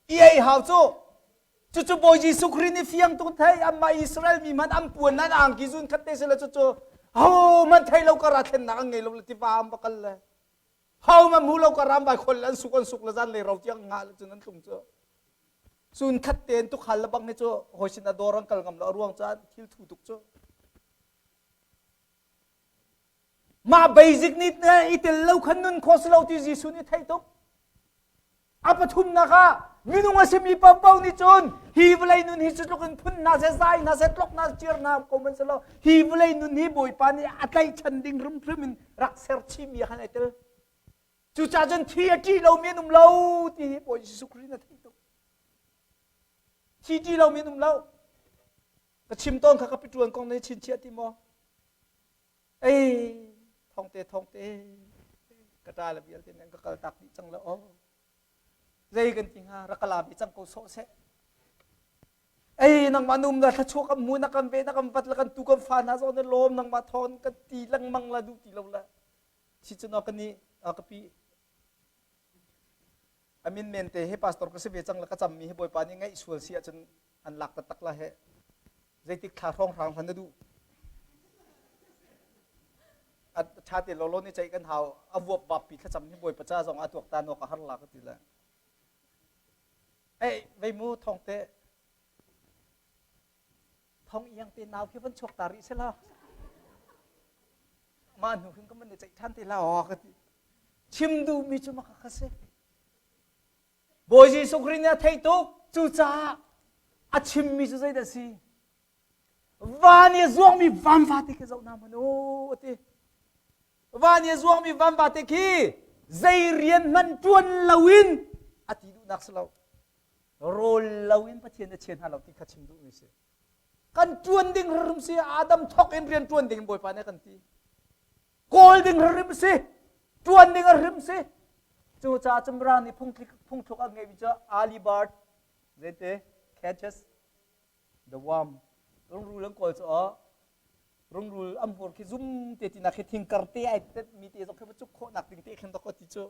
i ei hau cu. Cucu Bawi Jesuh Khrih nih fiang tuk thei amah Israel mi hmanh an puan nan angki zun khat te sila cucu ho man thei lo kara thlennak an ngei lo le tiva an va kal le ho man hmu lo kara an vai khol an suk an suk le zan lei ro tiang nga le cun an tlung cu zun khat tein tukhal le bang hi cu hawi sin a dawr an kal ngam lo a ruang caan thil thu tuk cu Mah basic need i tel lo khan nun khawh si lo ti Jesuh nih theih tuk. A pathumnak ah minung a simi paohpaoh nih cun hi vawlei nun hi cu tluk in phun hna seh, zai hna seh, tlok hna ciar hna ko man si lo. Hi vawlei nun hi Bawipa nih a tlaihchan ding hrimhrim in rak ser chihmi ah khan ai tel. Cucaah cun thi a ṭih lomi an um lo ti hi Bawi Jesuh Khrih nih a theih tuk. Thi ṭih lomi an um lo. Ka chim tawn kha ka pituan kong na chinchiah ti maw? Ei, thongte thongte ka ṭa le vialte nan ka kal tak dih cang le aw. Zei kan ti hnga rak ka lam i cang ko sawh seh. Ei nangmah num na thlachuak kan mu na kan ve na kan vat le kan tu kan fa hna zong na lawm nangmah thawn kan ti lengmang la duh ti lo la. Si cun ka ni ka pi amin men te he pastor ka si ve cang la ka cammi hi bawipa nih ngaih sual si ahcun an lak taktak la he zeitik thla hrawng hrang hlan na duh a tha te lolo ni ceih kan hau a vuap bap pi thlacam hi bawipa ca zong a tuak ta nok a har la ka ti le ei vei mu thong te thong iang te nau khi van chuak ta rih sela mah hnu khin ka man ni ceih than te la aw ka ti chim duh mi cu maka kha si Bawi Jesuh Khrih nih a theih tuk. Cucaah a chimmi cu zeidah a si? Van i a zuangmi vanvate khi zoh hna hmanh u a ti. Van i a zuangmi vanvate khi zei rian hmanh ṭuan loin a ti duhnak si lo. Rawl loin Pathian a chia hna lo ti kha chim duhmi si. Kan ṭuan ding hrim si Adam thawk in rian ṭuan ding Bawipa nih a kan ti. Kawl ding hrim si ṭuan ding a hrim si cucaah cun Mirang nih phungthluk an ngeihmi cu early bird zeite catches the worm rungrul an kawl cu aw rungrul an hmur khi zum te tinak khi thingkar te ai mi te zong khi va cuk khawhnak ding te khin dok ti cu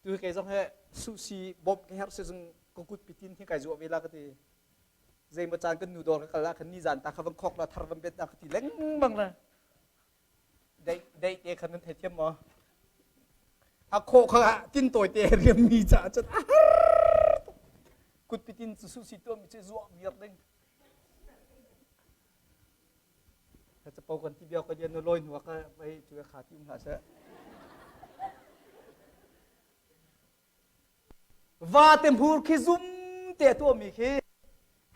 tu kei zong he susi bawmh ka herh si zung ka kut pitin khi kai zuah ve la ka ti zeimaw caan kan nu dawr ka kal ah khan ni zan ta kha van khok la thar van bet na ka ti lengmang la dei dei te khan nan thei thiam maw a khawh kha tin tawi te riam mi ca cun a har kut pitin cu susi tuah mi cu zuah viar ding capo kan ti bia ko dia nu loi hnu ka vai tu kha ti um hlah seh Vate hmur khi zum te tuahmi khi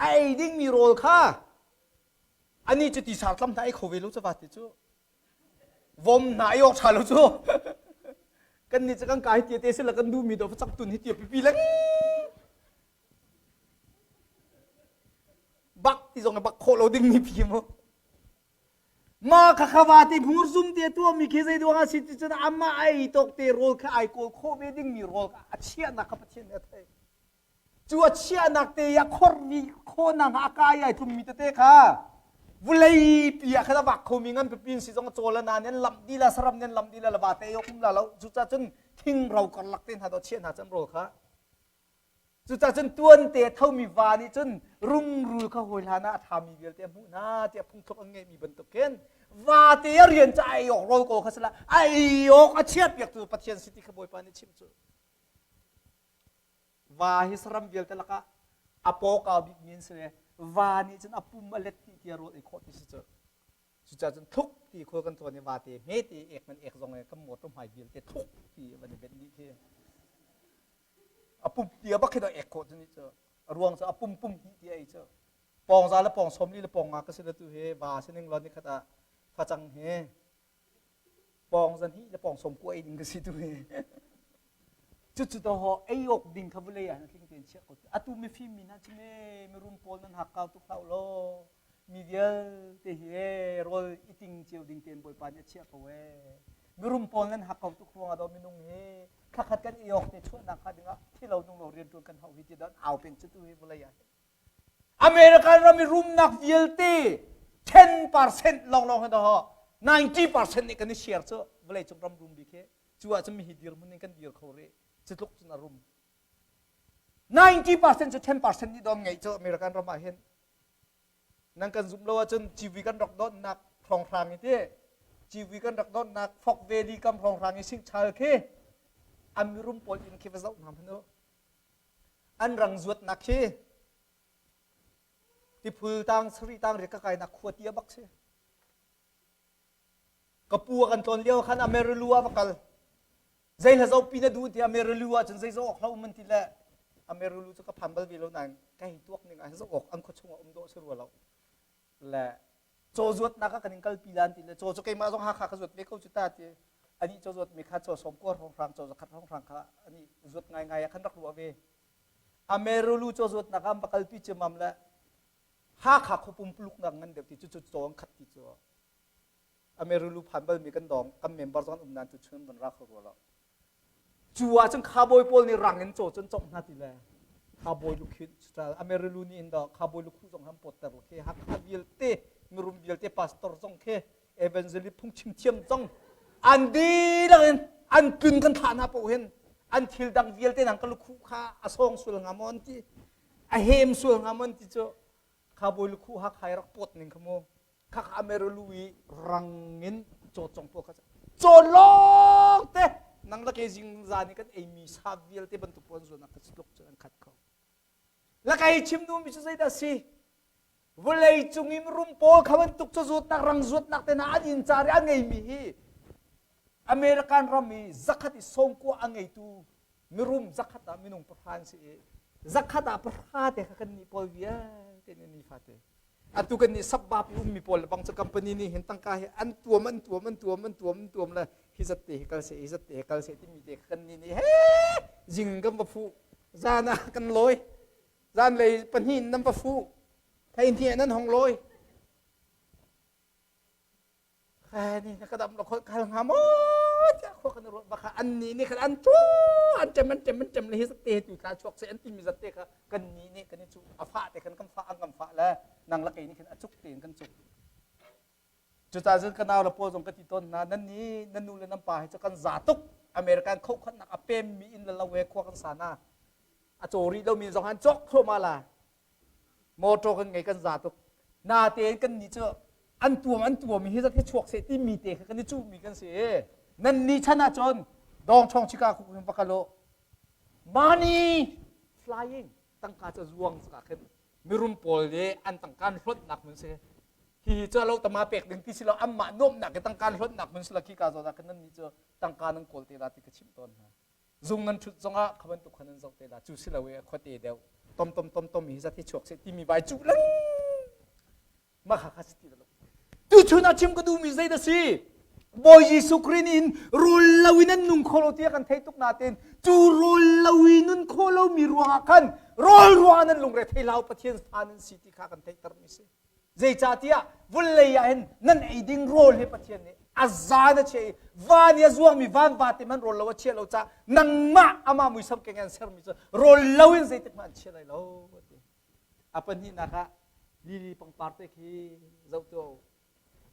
a ei dingmi rawl kha ani cu ti sartlam hna ei kho ve lo cu vate cu vom hna ei awk ṭha lo cu kan nih cu kan ka hi tia te sila kan duhmi do cak tun hi tia pipi leng bak ti zong bak khawh lo ding mi pi mu Mah khakha vate hmur zum te tuahmi khi zei duang a si ti cun amah ai tawk te rawl kha ai kawl khawh ve dingmi rawl kha a chiahnak kha Pathian nih a theih. Cu a chiahnak te i a khormi khawhnak a kai ai tlummi tete kha vulei pi ah khan a vak khomi ngan pipi in si zong a cawl a na nen lamh dih la saram nen lamh dih la vate ei awk um la lo cucaah cun thing ro karlak te hna do chiah hna cun rawl kha Cucaah cun tuante a thomi va nih cun rungrul kha hawi hlan ah a ṭhami vialte a hmuh hna tiah phungthluk an ngeihmi bantuk khin Vate a rian cu ai awk rawl ko kha si la ai awk a chiat piak tu Pathian si ti kha Bawipa nih chim cu. Va hi saram vialte lakah a paw kau bik mi an si le va nih cun a pum a let ti tia rawl ei khawh ti si cu. Cucaah cun thluk ti khual kan tuan i vate hme ti ek man ek zong kan motor hmai vialte thluk ti van i benh dih khi. A pum tia bak khi ek khawh cu ni cu. A ruang cu a pum pum hnih ti ei cu. Pawng za le pawng sawm li le pawng nga ka si le tu hi va sining law ni khat ah facang hi pawng zan hi le pawng sawm kua ei ding ka si tu hi. Cucu to ho ei awk ding kha vulei ah tling tein chiah ko. Atu mifim mi hna chime mirum pawl nan hakkau tuk hlah law mi vialte hi ee rawl i ting cio ding tein Bawipa nih a chiah ko ee. Mirum pawl nan hakkau tuk ruangah daw minung hi thlakhat kan i awk te chuahnak hnga dingah thilo nung lo riantuan kan hau hi ti dan au peng cu tu hi vulei ah American ram i rumnak vialte 10% lawnglawng hi daw 90% nih kan i share cu vawleicung ram rum bik hi cu ahcun mihi dirhmun in kan dir kho rih cu tluk cun a rum 90% cu 10% nih dawm ngeih cu American ram ah hin nan kan zumh lo ahcun civui kan rak donnak hrawnghrang i ti civui kan rak donnak Fok Valley kam hrawnghrang i singchal khi an mirum pawl inn khi va zoh hna hmanh u an rang zuatnak khi tiphul tang sari tang ri ka kainak khua tia bak si ka pu a kan tlawn lio khan Amerilu ah va kal zei hla zopi na duh ti Amerilu ah cun zei zo awk hlo man ti le Amerilu cu ka phan bal ve lo nain ka hei tuak ning ah zo awk an khua chung ah um dawh si rua lo le caw zuatnak ah kan in kalpi lan ti le caw cu keimah zong Hakha ka zuat ve ko cu ta ti ani caw zuat mi kha caw sawm kua hrawnghrang caw zakhat hrawnghrang kha ani zuat ngai ngai ah khan rak ruah ve Amerilu caw zuatnak ah an va kalpi ciamam le Hakha khuapum puluk nak ngan deuh ti cu cu caw an khat ti cu Amerilu phan bal mi kan dong kan member zong um nan tu chun van ra kho rua lo cu ah cun khabawi pawl nih rang in caw cun congh hna ti le khabawi lukhin Amerilu nih in do khabawi lukhu zong han pawtter lo khi Hakha vialte mirum vialte pastor zong khi evangelist phungchim thiam zong an dihlak in an tlun kan thlah hna paoh hin an thil dang vialte nang ka lukhu kha a sawng sual hnga maw an ti a hem sual hnga maw an ti cu khabawi lukhu Hakha i rak pawt ning kha mu khak Amerilu i rang in caw cong pawl kha caw lawng te nang la ke zing zan i kan eimi sa vialte bantuk pawl zuan ka tluk cu an khat kho lakai chim nu mi cu zeidah si vawlei cung in rum pawl kha bantuk cu zuatnak rang zuatnak te na an inn car i an ngeimi hi American ram i zakhat i sawmkua a ngeitu mirum zakhat ah minung pahra an si i zakhat ah pahra te kha kan nih pawl vialte nih nifate atu kan nih suburb i ummi pawl le bang cu company nih hin tangka hi an tuam an tuam an tuam an tuam an tuam le hi zat te hi kal se hi zat te hi kal se timi te kha kan nih nih he zing kan va fuh zan ah kan lawi zan lei pahnih nan va fuh thei hnih nan hong lawi ni na ka dam lo khol kal hnga maw tiah khua kan ruat bak an ni nih khan an tu an ṭem an ṭem an ṭem le hi zat te tu thla chuak se an timi zat te kha kan ni nih kan i cu a fah te khan kan fah an kan fah le nang la kei nih khan a cuk tein kan cuk cucaah cun ka nau le pawl zong ka ti tawn hna nan ni nan nu le nan pa hi cu kan za tuk American khokhannak a pem mi in le lo he khua kan sa na a caw rih lomi zong han cawk thluahmah la Motor kan ngei kan za tuk. Natein kan nih cu an tuam an tuam hi zat hi chuak seh timi te kha kan i cuhmi kan si. Nan ni chan ahcun dawng chong chika khuk in va kal u. Money flying tangka cu zuang cakah khin mirum pawl nih an tangka an hlonhnak hmun si. Hi cu lo tama pek ding ti si lo anmah nuamhnak i tangka an hlonhnak hmun si lo khi ka zawn ah khin nan nih cu tangka nan kawl te la ti ka chimh tawn hna. Zung nan ṭhut zongah kha bantuk khan nan zoh te la cu si lo i khuate deuh tom tom tom tom hi zat hi chuak seh timi vai cuh leng mah kha kha si ti lo tuchun ah chim ka duhmi zei dah si Bawi Jesuh Khrih nih in rawl lo in an nung kho lo tiah kan thei tuk nain cu rawl lo i nun kho lomi ruangah khan rawl ruangah nan lungre thei hlah u Pathian fa nan si ti kha kan theihtermi si Zeicahtiah vawlei ah hin nan ei ding rawl hi Pathian nih a zan a chiah i van i a zuangmi van vate hmanh rawl lo a chiah lo caah nangmah amah muisam keng an sermi cu rawl lo in zeitik hmanh an chia lai lo a ti. A pahnihnak ah lili pangpar te khi zoh tuah u.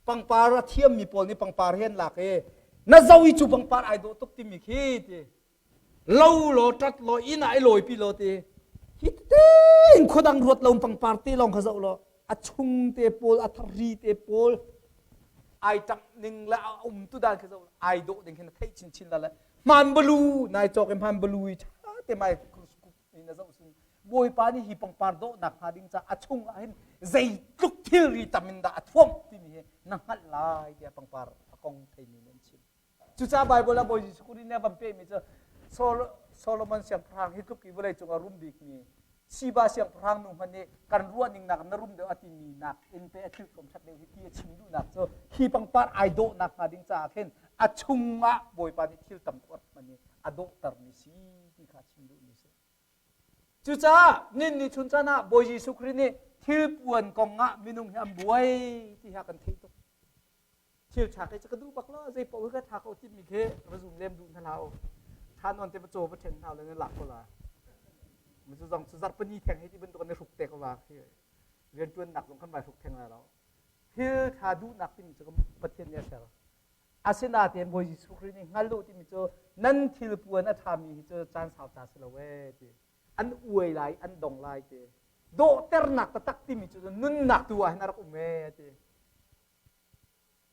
Pangpar a thiammi pawl nih pangpar hi an lak i na zo i cu pangpar ai dawh tuk timi khi ti lo law ṭat law inn ah i lawipi law ti hi tein khuadang ruat lo pangpar te lawng kha zoh law a chung te pawl a thari te pawl. Ai ṭamh ning le a um tu dan khi zoh ai dawh ding khi na theih chinchin la le hmaan balu nai cawk i hmaan balu i ṭha te microscope in na zoh sin Bawipa nih hi pangpar dawhnak hnga ding ca a chung ah hin zeitluk thilri tam in dah a thuamh timi hi na hngalh lai tiah pangpar a kong theimi nih an chim. Cucaah Baibal ah Bawi Jesuh Khrih nih a van pehmi cu Solomon siangpahrang hi tluk i vawleicung a rum bikmi Siba siangpahrang nu hmanh nih kan ruah ning nak na rum deuh a timi nak in pe a thil thuam ṭhat deuh hi ti a chim duhnak cu hi pangpar ai dawhnak hnga ding caah khin a chungah Bawipa nih thil tam tuk a hman i a dawhtermi si ti kha chim duhmi si. Cucaah nin ni chun caan ah Bawi Jesuh Khrih nih thilpuan kong ah minung hi an buai ti ha kan theih tuk. Thil ṭha khi ka duh bak lo, zei paoh hi ka ṭha ko timi khi va zum lem duh hna hlah u. Ṭha nawn te va caw va ṭhen hna le na lak ko la. Cu zong cu zarhpini theng hi ti bantuk an i hruk te ko la. Rianṭuannak zong kan vai hruk theng lai lo. Thil ṭha duhnak timi cu Pathian nih a ser. Asinain Bawi Jesuh Khrih nih hngal u timi cu nan thilpuan a ṭhami hi cu caan sau ca si lo ee ti. An uai lai, an dong lai ti. Dawhternak taktak timi cu nunnak tu ah hin a rak um ee ti.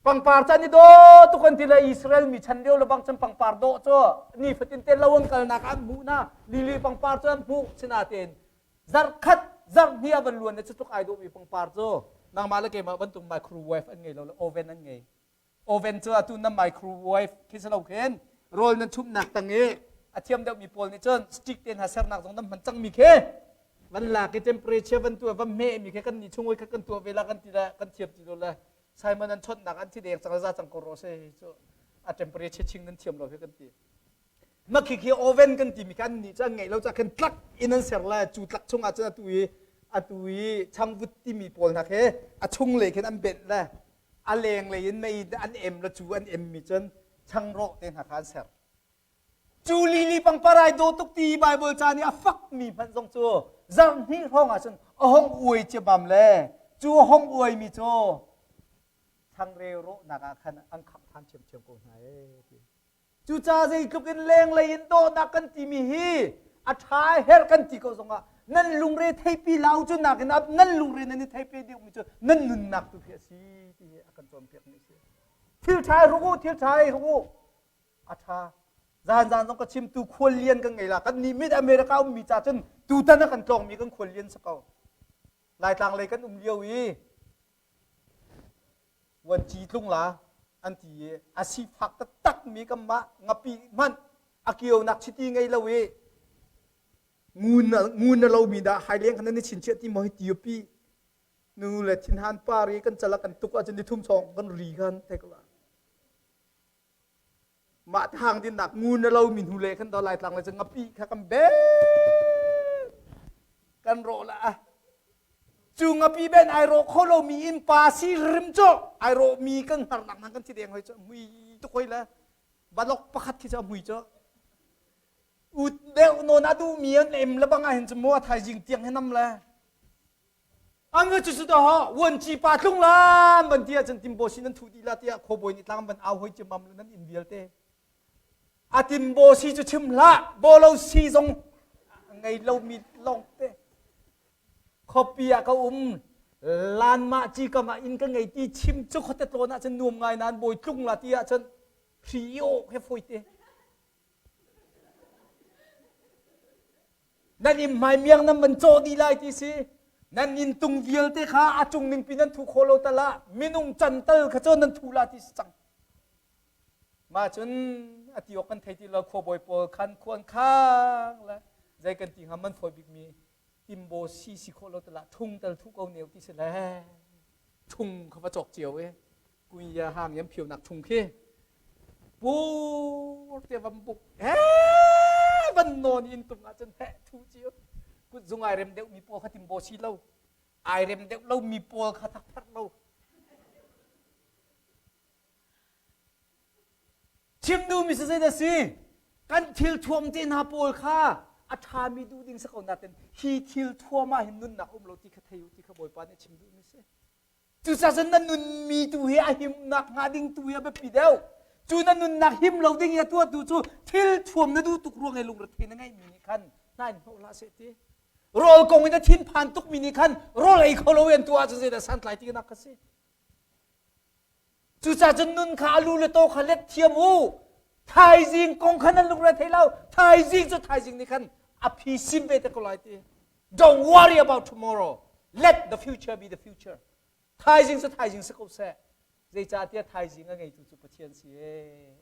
Pangpar chan i dawh tuk an ti le Israel mi chan lio le bang cun pangpar dawh cu nifatin te lo an kalnak ah an hmuh na lili pangpar cu an hmuh sinain zarhkhat zarhhnih a van luan le cu tluk ai dawhmi pangpar cu nangmah le keimah bantuk microwave an ngei lo le oven an ngei oven cu atu na microwave khi si lo khin rawl nan chumhnak tang i a thiam deuhmi pawl nih cun stick te hna sernak zong nan hman cangmi khi van lak i temperature van tuah van hmeh mi khi kan ni chung kha kan tuah ve la kan ti la kan thiam ti lo le Simon an chonhnak an thi deng cang za cang ko ro se cu a temperature ching nan thiam lo hi kan ti ma khi khi oven kan ti mi kan ni cu an ngeih lo ca khan tlak in an ser le cu tlak chung ah cun atu i atu i changvut timi pawl hna khi a chung lei khin an benh le a leng lei in mei an em le cu an em mi cun changrawh te hna kha an ser Cu lili pangpar ai dawh tuk ti Baibal ca nih a fakmi hmanh zong cu zarh hnih hrawng ah cun a hong uai ciammam le cu a hong uaimi cu changreu rawhnak ah khan an khangh ṭhan ṭhiamṭhiam ko hna ee ti. Cucaah zeitluk in lenglei in dawhnak kan timi hi a ṭha a herh kan ti ko zongah nan lungre theipi lau cu nakin nan lungre nan i theipi deuhmi cu nan nunnak tu khi a si ti hi a kan cawnpiakmi a si. Thil ṭha i hruk u, thil ṭha i hruk u. A ṭha. Zan zong ka chim tu khuallian kan ngei la. Kan nih mid America ummi ca cun tutan a kan tlawngmi kan khuallian si ko. Laitlang lei kan um lio i vuanci tlung la an ti i a sifak taktak mi kanmah ngapi hmanh a kionak chiti ngei lo i ngun ngun na lomi dah haileng khan nan i chinchiah ti maw hi tiopi nu le thinhan par i kan cala kan tuk ahcun ni thum sawng kan ri khan thei ko la Mah thang dinnak ngun na lomi hnu le khan do Laitlang le cu ngapi kha kan ben kan rawh la ah cu ngapi ben ai rawh kho lomi in pa si rim cu ai rawh mi kan hngarnak hna kan thi deng hoi cu mui tuk hoi le balok pakhat khi cu a mui cu ut deuh nawn a duh mi an em le bang ah hin cu mu a thaizing tiang hi nam le An va cu to ho vuanci pa tlung lam ban ti ahcun timbo sin nan thu dih la tiah khuabawi nih tlang ban au hoi ciammam nan inn vialte. A timbo si cu chim hlah bolo si zong ngei lomi lawng te. Khuapi ah ka um lan mah ci kam ah inn ka ngei ti chim cu khuate tlawn ahcun nuam ngai nan bawi tlung la ti ahcun hri i awh he fawi te. Nan inn hmai miang nan van cawh dih lai ti si. Nan inn tung vialte kha a cung ningpi nan thu kho lo tal ah minung can tal kha cu nan thu la ti si cang. Mah cun a ti awk kan thei ti lo khuabawi pawl khan khuan khang le zei kan ti hnga man fawi bikmi timbo si si khawh lo tal ah thung tal thu ko neu ti si le thung kha va cawk cio e kunya hang yam phio nak thung khi pur te van buk he van non in tung ah cun he thu cio kut zung ai rem deuh mi pawl kha timbo si lo ai rem deuh lo mi pawl kha thak thak lo Chim duhmi cu zeidah si? Kan thil thuam te hna pawl kha a ṭhami duh ding si ko nain hi thil thuam ah hin nunnak um lo ti kha thei u ti kha Bawipa nih a chim duhmi si. Cucaah cun na nunmi tu hi a himnak hnga ding tu hi a biapi deuh. Cu na nunnak him lo ding i a tuahtu cu thil thuam na duh tuk ruang i lungrethei na ngeihmi nih khan hna in hnawh hlah seh ti. Rawl kong in a thinphan tukmi nih khan rawl ei kho lo in an tuah ahcun zeidah santlai ti nak kha si. Cucaah cun nun kha a lu le taw kha let thiam u. Thaizing kong kha nan lungre thei lo. Thaizing cu thaizing nih khan a phi sim ve te ko lai ti. Don't worry about tomorrow. Let the future be the future. Thaizing cu thaizing si ko seh. Zeicahtiah thaizing a ngeitu cu Pathian si ee.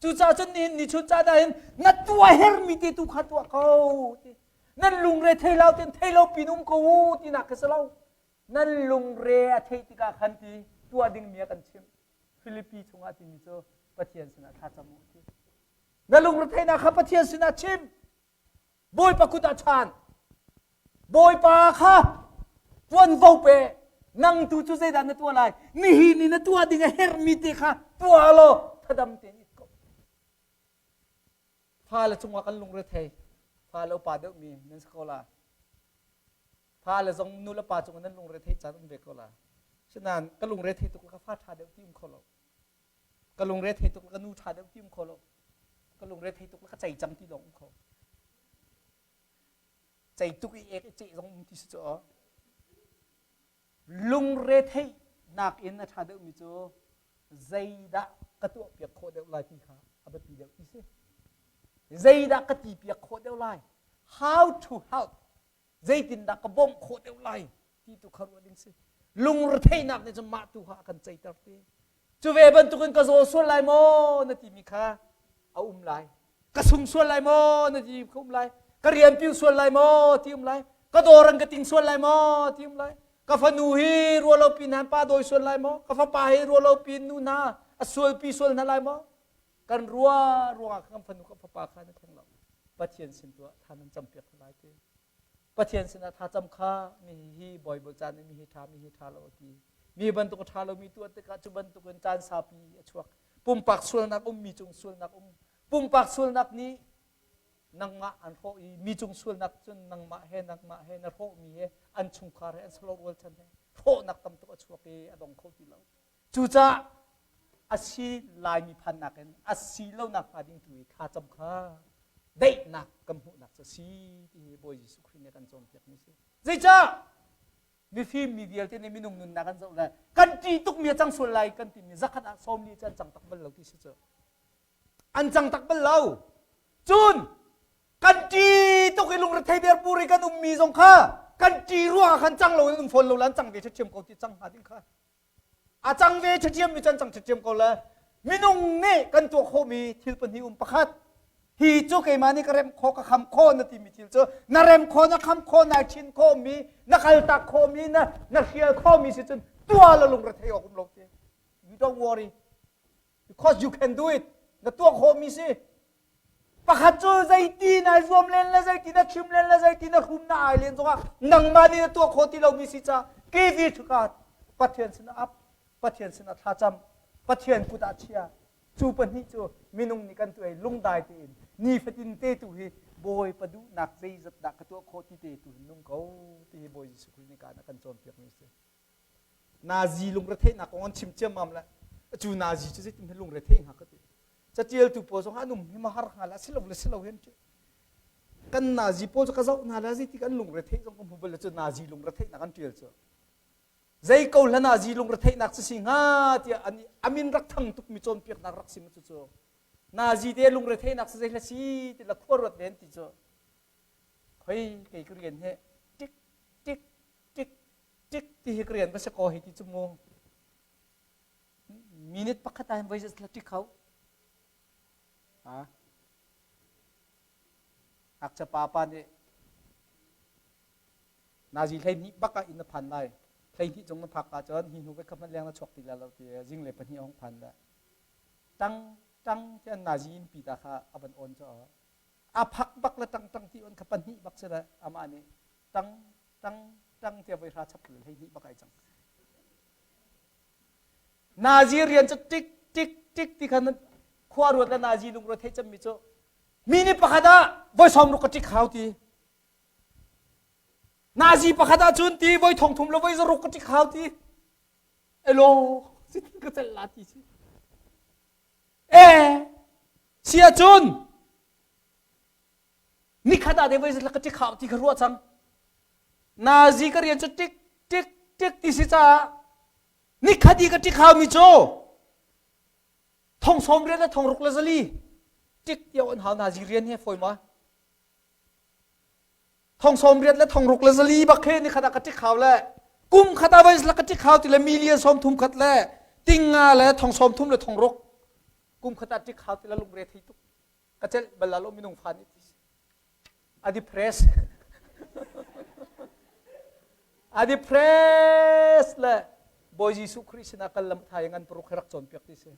Cucaah cun nihin ni chun caan ah hin na tuah hermi te tu kha tuah ko ti. Nan lungre thei lo ten thei lo pin um ko u tinak kha si lo. Nan lungre a theih tikah khan ti tuah dingmi a kan chimh. Filipi chungah timi cu Pathian sinah thlacam u ti. Na lungretheihnak kha Pathian sinah chim. Bawipa kut ah chaan. Bawipa kha tuanvo pe. Nang tu cu zeidah na tuah lai? Nihin ni na tuah ding a herhmi te kha tuah law thadam tein it ko. Fale cungah kan lungrethei. Fale upa deuhmi nan si ko la. Fale zong nu le pa cungah nan lungrethei caan um ve ko la. Sinain ka lungrethei tuk ka fa ṭha deuh ti um kho lo. Ka lungre thei tuk ka nu ṭha deuh ti um kho lo. Ka lungre thei tuk ka cei cang ti lawng um kho. Cei tuk i ek i ceh zong um ti si cu aw. Lungre theih nakin a ṭha deuhmi cu zeidah ka tuah piak khawh deuh lai ti kha a biapi deuh ti si. Zeidah ka ti piak khawh deuh lai? How to help zeitindah ka bawmh khawh deuh lai ti tu kha ruah ding si. Lungretheihnak nih cun mah tu kha a kan ceiter ti. Cu ve bantukin ka zaw sual lai maw na timi kha a um lai. Ka sung sual lai maw na ti kha um lai. Ka rian piu sual lai maw ti um lai. Ka dawr an ka ting sual lai maw ti um lai. Ka fanu hi rualo pin han pa dawi sual lai maw? Ka fapa hi rualo pin nu hna a sualpi sual hna lai maw? Kan rua ruangah kan fanu kan fapa kha na thleng lo. Pathian sin tuah tha nan campiak lai ti. Pathian sinah thlacam kha mi hi Bible caan mi hi ṭha mi hi ṭha lo a ti. Mi bantuk a ṭha lomi tuah tikah cu bantukin caan saupi a chuak. Pumpak sualnak um, mi cung sualnak um. Pumpak sualnak nih nangmah an hrawh i mi cung sualnak cun nangmah he nangmah he na hrawhmi he an chungkhar he an salo rualchan he hrawhnak tam tuk a chuak i a dong kho ti lo. Cucaah a si laimi phannak in a si lonak hnga ding tu i thlacam kha daihnak kan hmuhnak cu a si ti hi Bawi Jesuh Khrih nih a kan cawnpiakmi a si. Zeicah mifim mi vialte nih minung nunnak an zoh le kan ṭih tukmi a cang sual lai kan timi zakhat ah 40 cu an cang tak bal lo ti si cu. An cang tak bal lo. Cun kan ṭih tuk i lungrethei berpur i kan ummi zong kha kan ṭih ruangah khan cang lo in um fawn lo le an cang ve ṭhiamṭhiam ko ti cang hnga ding kha. A cang ve ṭhiamṭhiam mi can cang ṭhiamṭhiam ko le minung nih kan tuah khawhmi thil pahnih um pakhat hi cu keimah nih ka remh khawh ka kham khawh na timi thil cu na rem khawh na kham khawh nai ṭhin khawhmi na kaltak khawhmi na na hrial khawhmi si cun tuah la lungre thei awk um lo ti. You don't worry because you can do it. Na tuah khawhmi si. Pakhat cu zeiti na zuam len le zeiti na chim len le zeiti na hrum na ai len zongah nangmah nih na tuah khawh ti lomi si ca give it to God. Pathian sinah ap, Pathian sinah thlacam, Pathian kut ah chia. Cu pahnih cu minung nih kan tuah i lungdai tein nifatin te tu hi Bawipa duhnak zeizat dah ka tuah khawh ti te tu hin nung ko ti hi Bawi Jesuh Khrih nih kaan a kan cawnpiakmi a si. Nazi lungretheihnak kong an chim ciammam le cu Nazi cu zeitin hme lungretheih hnga ka ti. Catialtu pawl zong an um hi ma har hnga le si lo le si lo hen kan Nazi pawl cu ka zoh hna le zeitik an lungretheih zong ka hmu bal le cu Nazi lungretheihnak an tial cu zei ko hla Nazi lungretheihnak cu si hnga tiah an amin rak thang tukmi cawnpiaknak rak sim cu cu Nazi te lungretheihnak cu zei hla si ti la khua ruat len ti cu khoi kei ka rian he tik tik tik tik ti hi ka rian va si ko hei ti cu mu minute pakhat ah hin voi la tik kho ha ngakchia pa pa nih nazi 12 bak ah inn na phan lai 12 cung na phak ah cun hi hnu ka hmanh leng na chuak ti la lo ti zing le pahnih a hung phan le tang tang ti an nazi inn pi ta kha a van on cu a phak bak le tang tang ti on kha pahnih bak si le amah nih tang tang tang tiah voi hra chap le 12 bak ai cang. Nazi rian cu tik tik tik ti khan khua ruat le nazi lungruat thei cemmi cu mi nih pakhat ah voi 60 ka tik hau ti. Nazi pakhat ah cun ti voi 30 le voi 6 ka tik hau ti. Elo sitin ka celh la ti si. E sia cun Nikhat ah voi ka tik hau ti ka ruah cang. Nazi ka rian cu tik tik tik ti si caah nikhat i ka tik hau mi cu Thong sawm riat le thong ruk le zali tik tiao an hau na zi rian he foi ma. Thong sawm riat le thong ruk le zali bak he ni khat ah ka tik hau le kum khat ah voi la ka tik hau ti le million sawm thum khat le ting nga le thong sawm thum le thong ruk kum khat ah tik hau ti le lungre thei tuk ka celh bal la lo minung fa nih ti a depress a depress le Bawi Jesuh Khrih sinah kal lam thai ngan paruk rak cawn piak ti si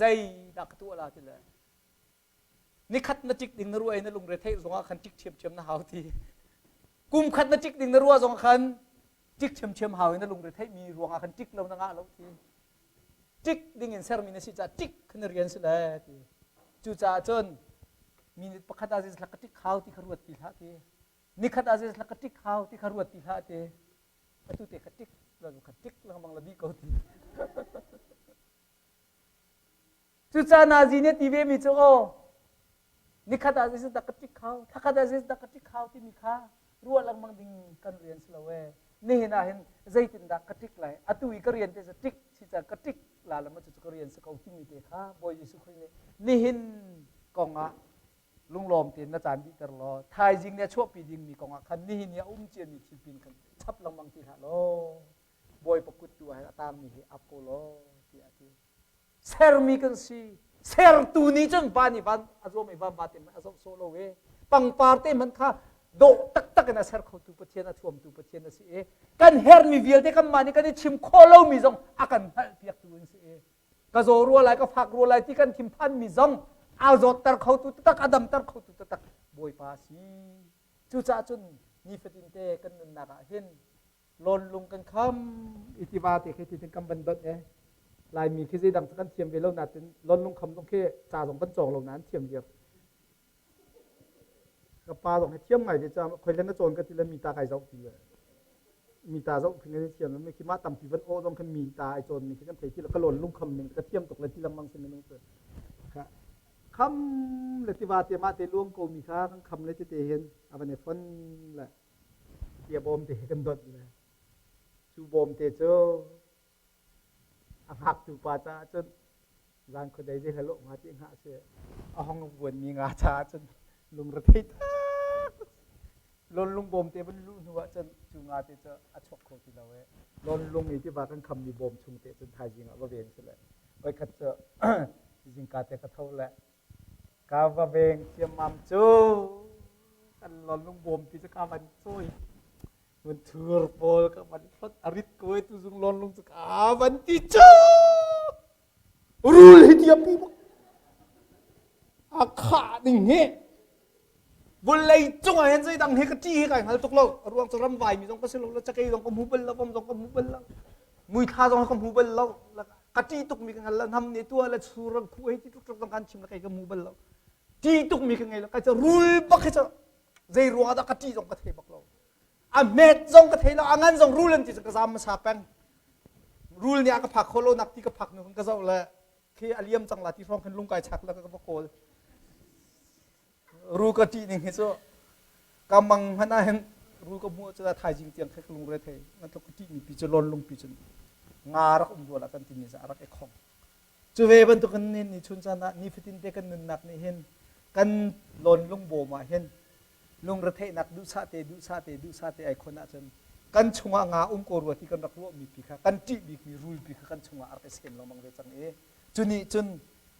zei dah ka tuah la ti le nikhat na tik ding na ruai na lungre theih zongah khan tik ṭhiamṭhiam na hau ti kum khat na tik ding na ruah zong khan tik ṭhiamṭhiam hau in na lungre theih mi ruangah khan tik lo na ngah lo ti tik ding in sermi na si caah tik khan na rian si le ti cucaah cun minute pakhat ah zeizat ka tik hau ti kha ruat ti hlah ti nikhat ah zeizat ka tik hau ti kha ruat ti hlah ti atu te kha tik la kha tik lengmang la dih ko ti. Cucaah Nazi nih a ti vemi cu aw nikhat ah zeitin dah ka ṭik hau, thlakhat ah zeitin dah ka ṭik hau timi kha ruah lengmang ding kan rian si lo ee. Nihin ah hin zeitindah ka ṭik lai, atu i ka rian te cu ṭik si ca ka ṭik la le maw cucu ka rian si ko timi te kha Bawi Jesuh Khrih nih nihin kong ah lunglawm tein na caan dihter law thaizing nih a chuahpi dingmi kong ah khan nihin i a um ciami thil pin khan chap lengmang ti hlah law Bawipa kut tu ah hin a tangmi hi ap ko law tiah a ti. Sermi kan si. Sertu nih cun van i van a zuam i van va te a zoh sawh lo e. Pangpar te hmanh kha dawh taktak in a ser khotu Pathian, a thuamtu Pathian a si i kan hermi vialte kanmah nih kan i chim khawh lomi zong a kan hngalhpiaktu an si i ka zaw rua lai, ka fak rua lai ti kan thinphanmi zong a zawtter khotu taktak, a damter khotu taktak Bawipa a si. Cucaah cun nifatin te kan nunnak ah hin Lawnlung kan kham i tiva te khi ti kan van donh e. Laimi khi zeidang cu kan thiam ve lo natin lawnlung kham zong khi ca zong kan cawng lo nain thiam viar. Ka pa zong hi thiam ngai ve ca khoi le na cawn ka ti le mi ta kai zoh ti le mi ta zoh khi kan thiam mi khi mah tampi van aw zong khi mi ta ai cawn mi khi kan thei ti le ka lawn lung kham ning ka thiam tuk le ti lengmang si minung cu. Kham le tiva te mah te luang ko mi kha kan kham le ti te hin a van i fon le Tia bawmte he kan donh le cu bawmte cu a hngaktu pa caah cun zan khuadei zei hla lawh hnga ti hngah si a hong vuanmi nga caah cun lungrethei tak lawnlung bawmte van luh hnu ah cun cu nga te cu a chuak kho ti lo e. Lawnlung i tiva kan khammi bawm chung te cun thaizing ah va veng si le voikhat cu zingka te ka tho le Ka va veng ciammam cu kan lon lungbawmpi cu ka van cawi. Vun thur pawl ka van hlot a rit ko e tuzung lon lung cu ka van ti cu. Rul hi tiampi bak. A khah ding hi. Vawlei cung ah hin zeidang hi ka ṭih hi kai hngal tuk lo. A ruang cu ramvai mi zong ka si lo, cakei zong ka hmu bal lo, vom zong ka hmu bal lo, muithla zong ka hmu bal lo. Ka ṭih tuk mi ka hngal lo. Hnam nih tuah le sur ran khu hei ti tuk tuk zong kan chim le kei ka hmu bal lo. Ṭih tuk mi ka ngei lo. Kai cu rul bak hi cu zei ruang ah dah ka ṭih zong ka thei bak lo. A hmet zong ka thei lo, a ngan zong rul an ti cu ka zaam hmasa peng. Rul nih a ka phak khawh lo nak ti ka phak hnu ka zoh le khi a liam cang la ti hrawng khin lung kai chak le ka va kawl. Ru ka ṭih ning hi cu ka mang hmanh ah hin ru ka hmuh cu thaizing tiang kha ka lungre thei na tluk ka ṭihmi pi cu lawn lungpi cun nga rak um rual ah kan timi cu a rak i khong. Cu ve bantukin ni ni chun caan ah nifatin te kan nunnak nih hin kan lawn lungbawm ah hin lungretheihnak duhsah te duhsah te duhsah te ai khon ahcun kan chungah nga um ko rua ti kan rak ruahmi pi kha kan ṭih bikmi rul pi kha kan chungah a rak i sem lengmang ve cang i cu nih cun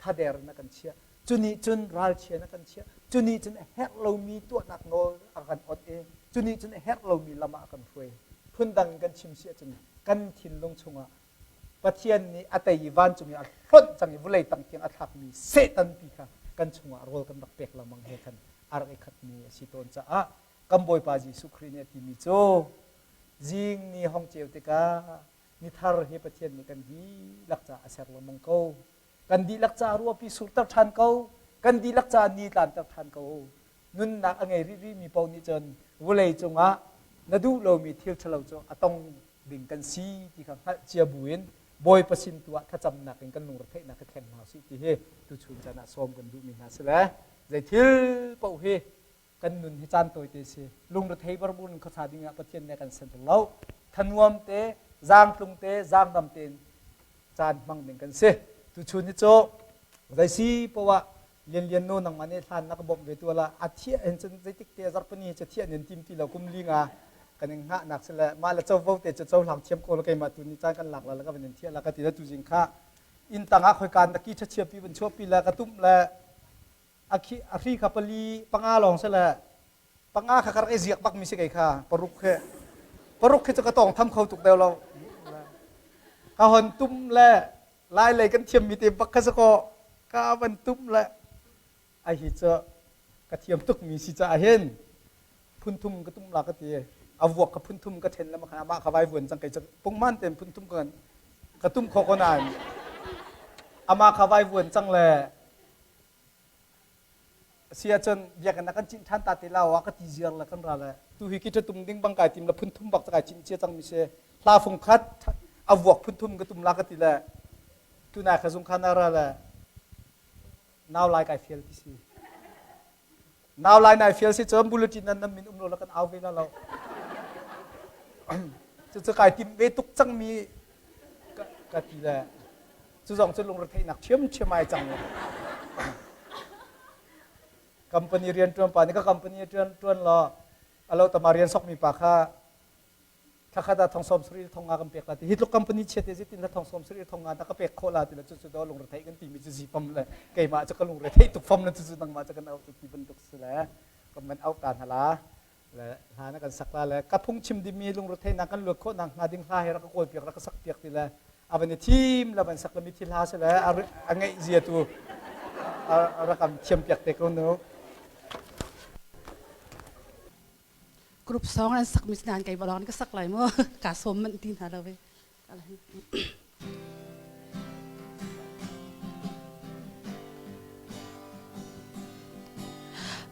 thader in a kan chiah, cu nih cun ralchia in a kan chiah, cu nih cun a herh lomi tuahnak nawl a kan awt i cu nih cun a herh lomi lam ah a kan hruai. Phundang in kan chim si ahcun kan thinlung chungah Pathian nih a tei i vancung i a hlonh cang i vawlei tang tiang a thlakmi Satan pi kha kan chungah rawl kan rak pek lengmang he khan a rak i khatmi a si tawn caah kan Bawipa Jesuh Khrih nih a timi cu zing ni hong ceu tikah ni thar hi Pathian nih kan dihlak caah a ser lengmang ko. Kan dihlak caah ruahpi surter ṭhan ko. Kan dihlak caah ni tlanter ṭhan ko. Nunnak a ngei rih rihmi paoh nih cun vawlei cungah na duh lomi thil ṭhalo cu a tong ding kan si ti kha hngalh cia buin Bawipa sin tu ah thlacamnak in kan lungretheihnak hi thleng hna usih ti hi tuchun caan ah sawm kan duhmi hna si le zei thil paoh hi kan nun hi caan tawite si. Lungrethei barbur in khuasa ding ah Pathian nih a kan ser lo. Thanuam te, zaangtlung te, zaangdam tein caan hmang ding kan si. Tuchun hi cu Zei si poah Lianlian nu nangmah nih hlan na ka bawmh ve tu la a thiah hin cun zeitik te zarhpini cu thiah nin tim ti lo kum li nga kan in hngah nak si le mah le covo te cu cohlang thiam ko la keimah tu ni caan kan lak la la ka van in thiah la ka ti la tu zing kha inn tang ah khoikan na ki ṭha pi van chuah pi le ka tumh le a khi a hri kha pali panga lawng si le panga kha ka rak i ziak bak mi si kei kha paruk he paruk khi cu ka tawng tham kho tuk deuh lo ka hon tum le Lai lei kan thiammi te bak kha si kaw ka van tum le ai hi cu ka thiam tukmi si caah hin phunthum ka tum la ka ti. A vuak ka phunthum ka then le makhan amah kha vai vuan cang kei cu pungman ten phunthum ka ka tum kho ko nain amah kha vai vuan cang le si ahcun biakinn ah kan cinh ṭhan ta te la wa ka ti ziar le kan ra le tu hi ki tum ding bang kai tim le phunthum bak kai cinh cia cang mi si hla fung khat a vuak phunthum ka tum la ka ti le tu nai kha zung kha na ra le nau lai kai fial ti si nau lai nai fial si cun bulletin nan nan min um lo la kan au ve la lo cu cu kai tim ve tuk cang mi ka ti le Cu zong cu lungretheihnak ṭhiamṭhiam ai cang. Company rianṭuan pa nih ka company ṭuan law alo tama rian sokmi pa kha thlakhat ah thong sawm sarih thong nga kan pek la ti hi tluk company chia te zitin la thong sawm sarih thong nga na ka pek khawh la ti le cu cu do lungretheih kan timi cu zipam le keimah cu ka lungretheih tuk fam le cu cu nangmah cu kan auh ti bantuk si le kan van auh ta hna la le hla na kan sak la le ka phung chim dimi lungretheihnak kan luat khawh nak hnga ding hla he rak ka kawl piak rak ka sak piak ti le a van i thim la van sak le mi thil hla si le a ngeih zia tu a rak am thiam piak te ko nu. Group song an sak mi nan kai balong ka sak lai mu ka som man ti hna lo ve.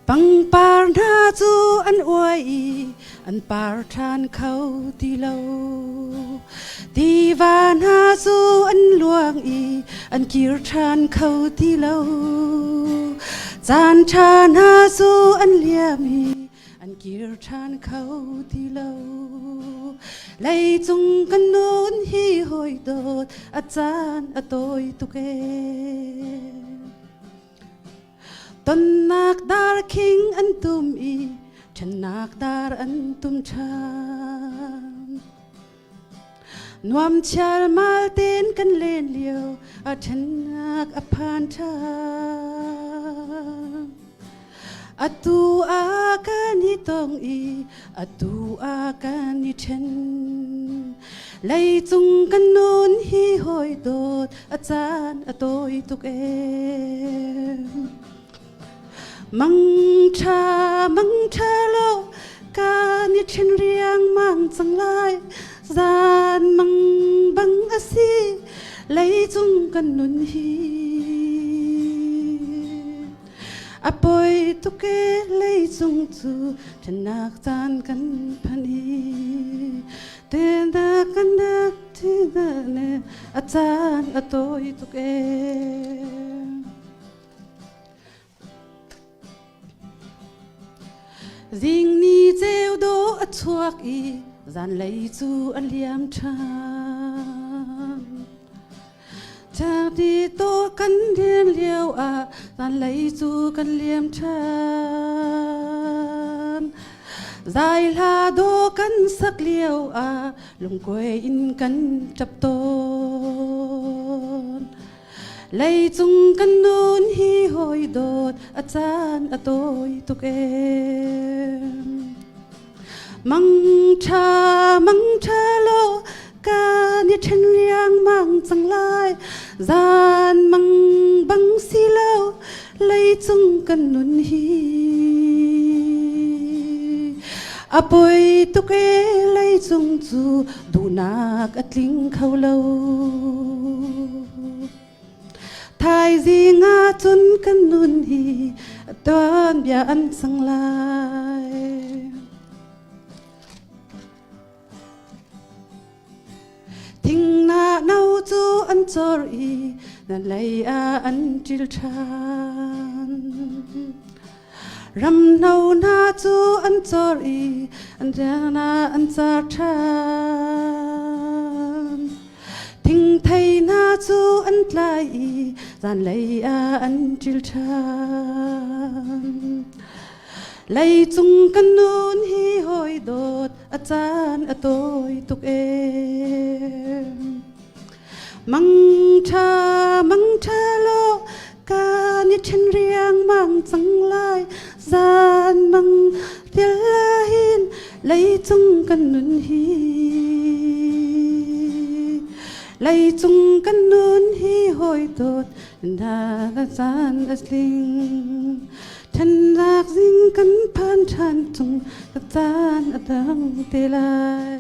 Pangpar hna cu an uai i an par ṭhan kho ti lo. Tiva hna cu an luang i an kir ṭhan kho ti lo. Caan ṭha hna cu an liam i an kir ṭhan kho ti lo. Leicung kan nun hi hawi dawt a caan a tawi tuk ee. Tonnak dar khing an tum i ṭhennak dar an tum ṭhan. Nuam chialmal ten kan len lio a ṭhennak a phan ṭhan. Atu ah kan i tong i atu ah kan i ṭhen. Leicung kan nun hi hawi dawt a caan a tawi tuk ee. Mang ṭha mang ṭha lo kan i ṭhen riangmang cang lai. Zan mang bang a si leicung kan nun hi. A poi tuk e leicung cu ṭhennak caan kan phan hi. Tenak kan nak ne a caan a tawi tuk ee. Zing ni ceu dawh a chuak i zanlei cu a liam ṭhan. Ṭhangti to kan rian lio ah zanlei cu kan liam ṭhan. Zai hla dawh kan sak lio ah lungkuai in kan ṭap tawn. Leicung kan nun hi hawi dawt a caan a tawi tuk ee. Mang ṭha mang ṭha lo kan i ṭhen riangmang cang lai. Zan mang bang si lo leicung kan nun hi. A poi tuk ee leicung cu duhnak a tling kho lo. Thaizing ah cun kan nun hi tuanbia an cang lai. Thinghnah no cu an cor i na lei ah an ṭil ṭhan. Ramhno hna cu an cor i an rian ah an car ṭhan. Thingthei hna cu an tlai i zanlei ah an ṭil ṭhan. Leicung kan nun hi hawi dawt a caan a tawi tuk ee. Mangṭha mangṭha law kan i ṭhen riangmang cang lai zan mang tial hin leicung kan nun hi leicung kan nun hi hawi dawt na caan a tling ṭhennak zing kan phan ṭhan chung ka caan a dang te lai.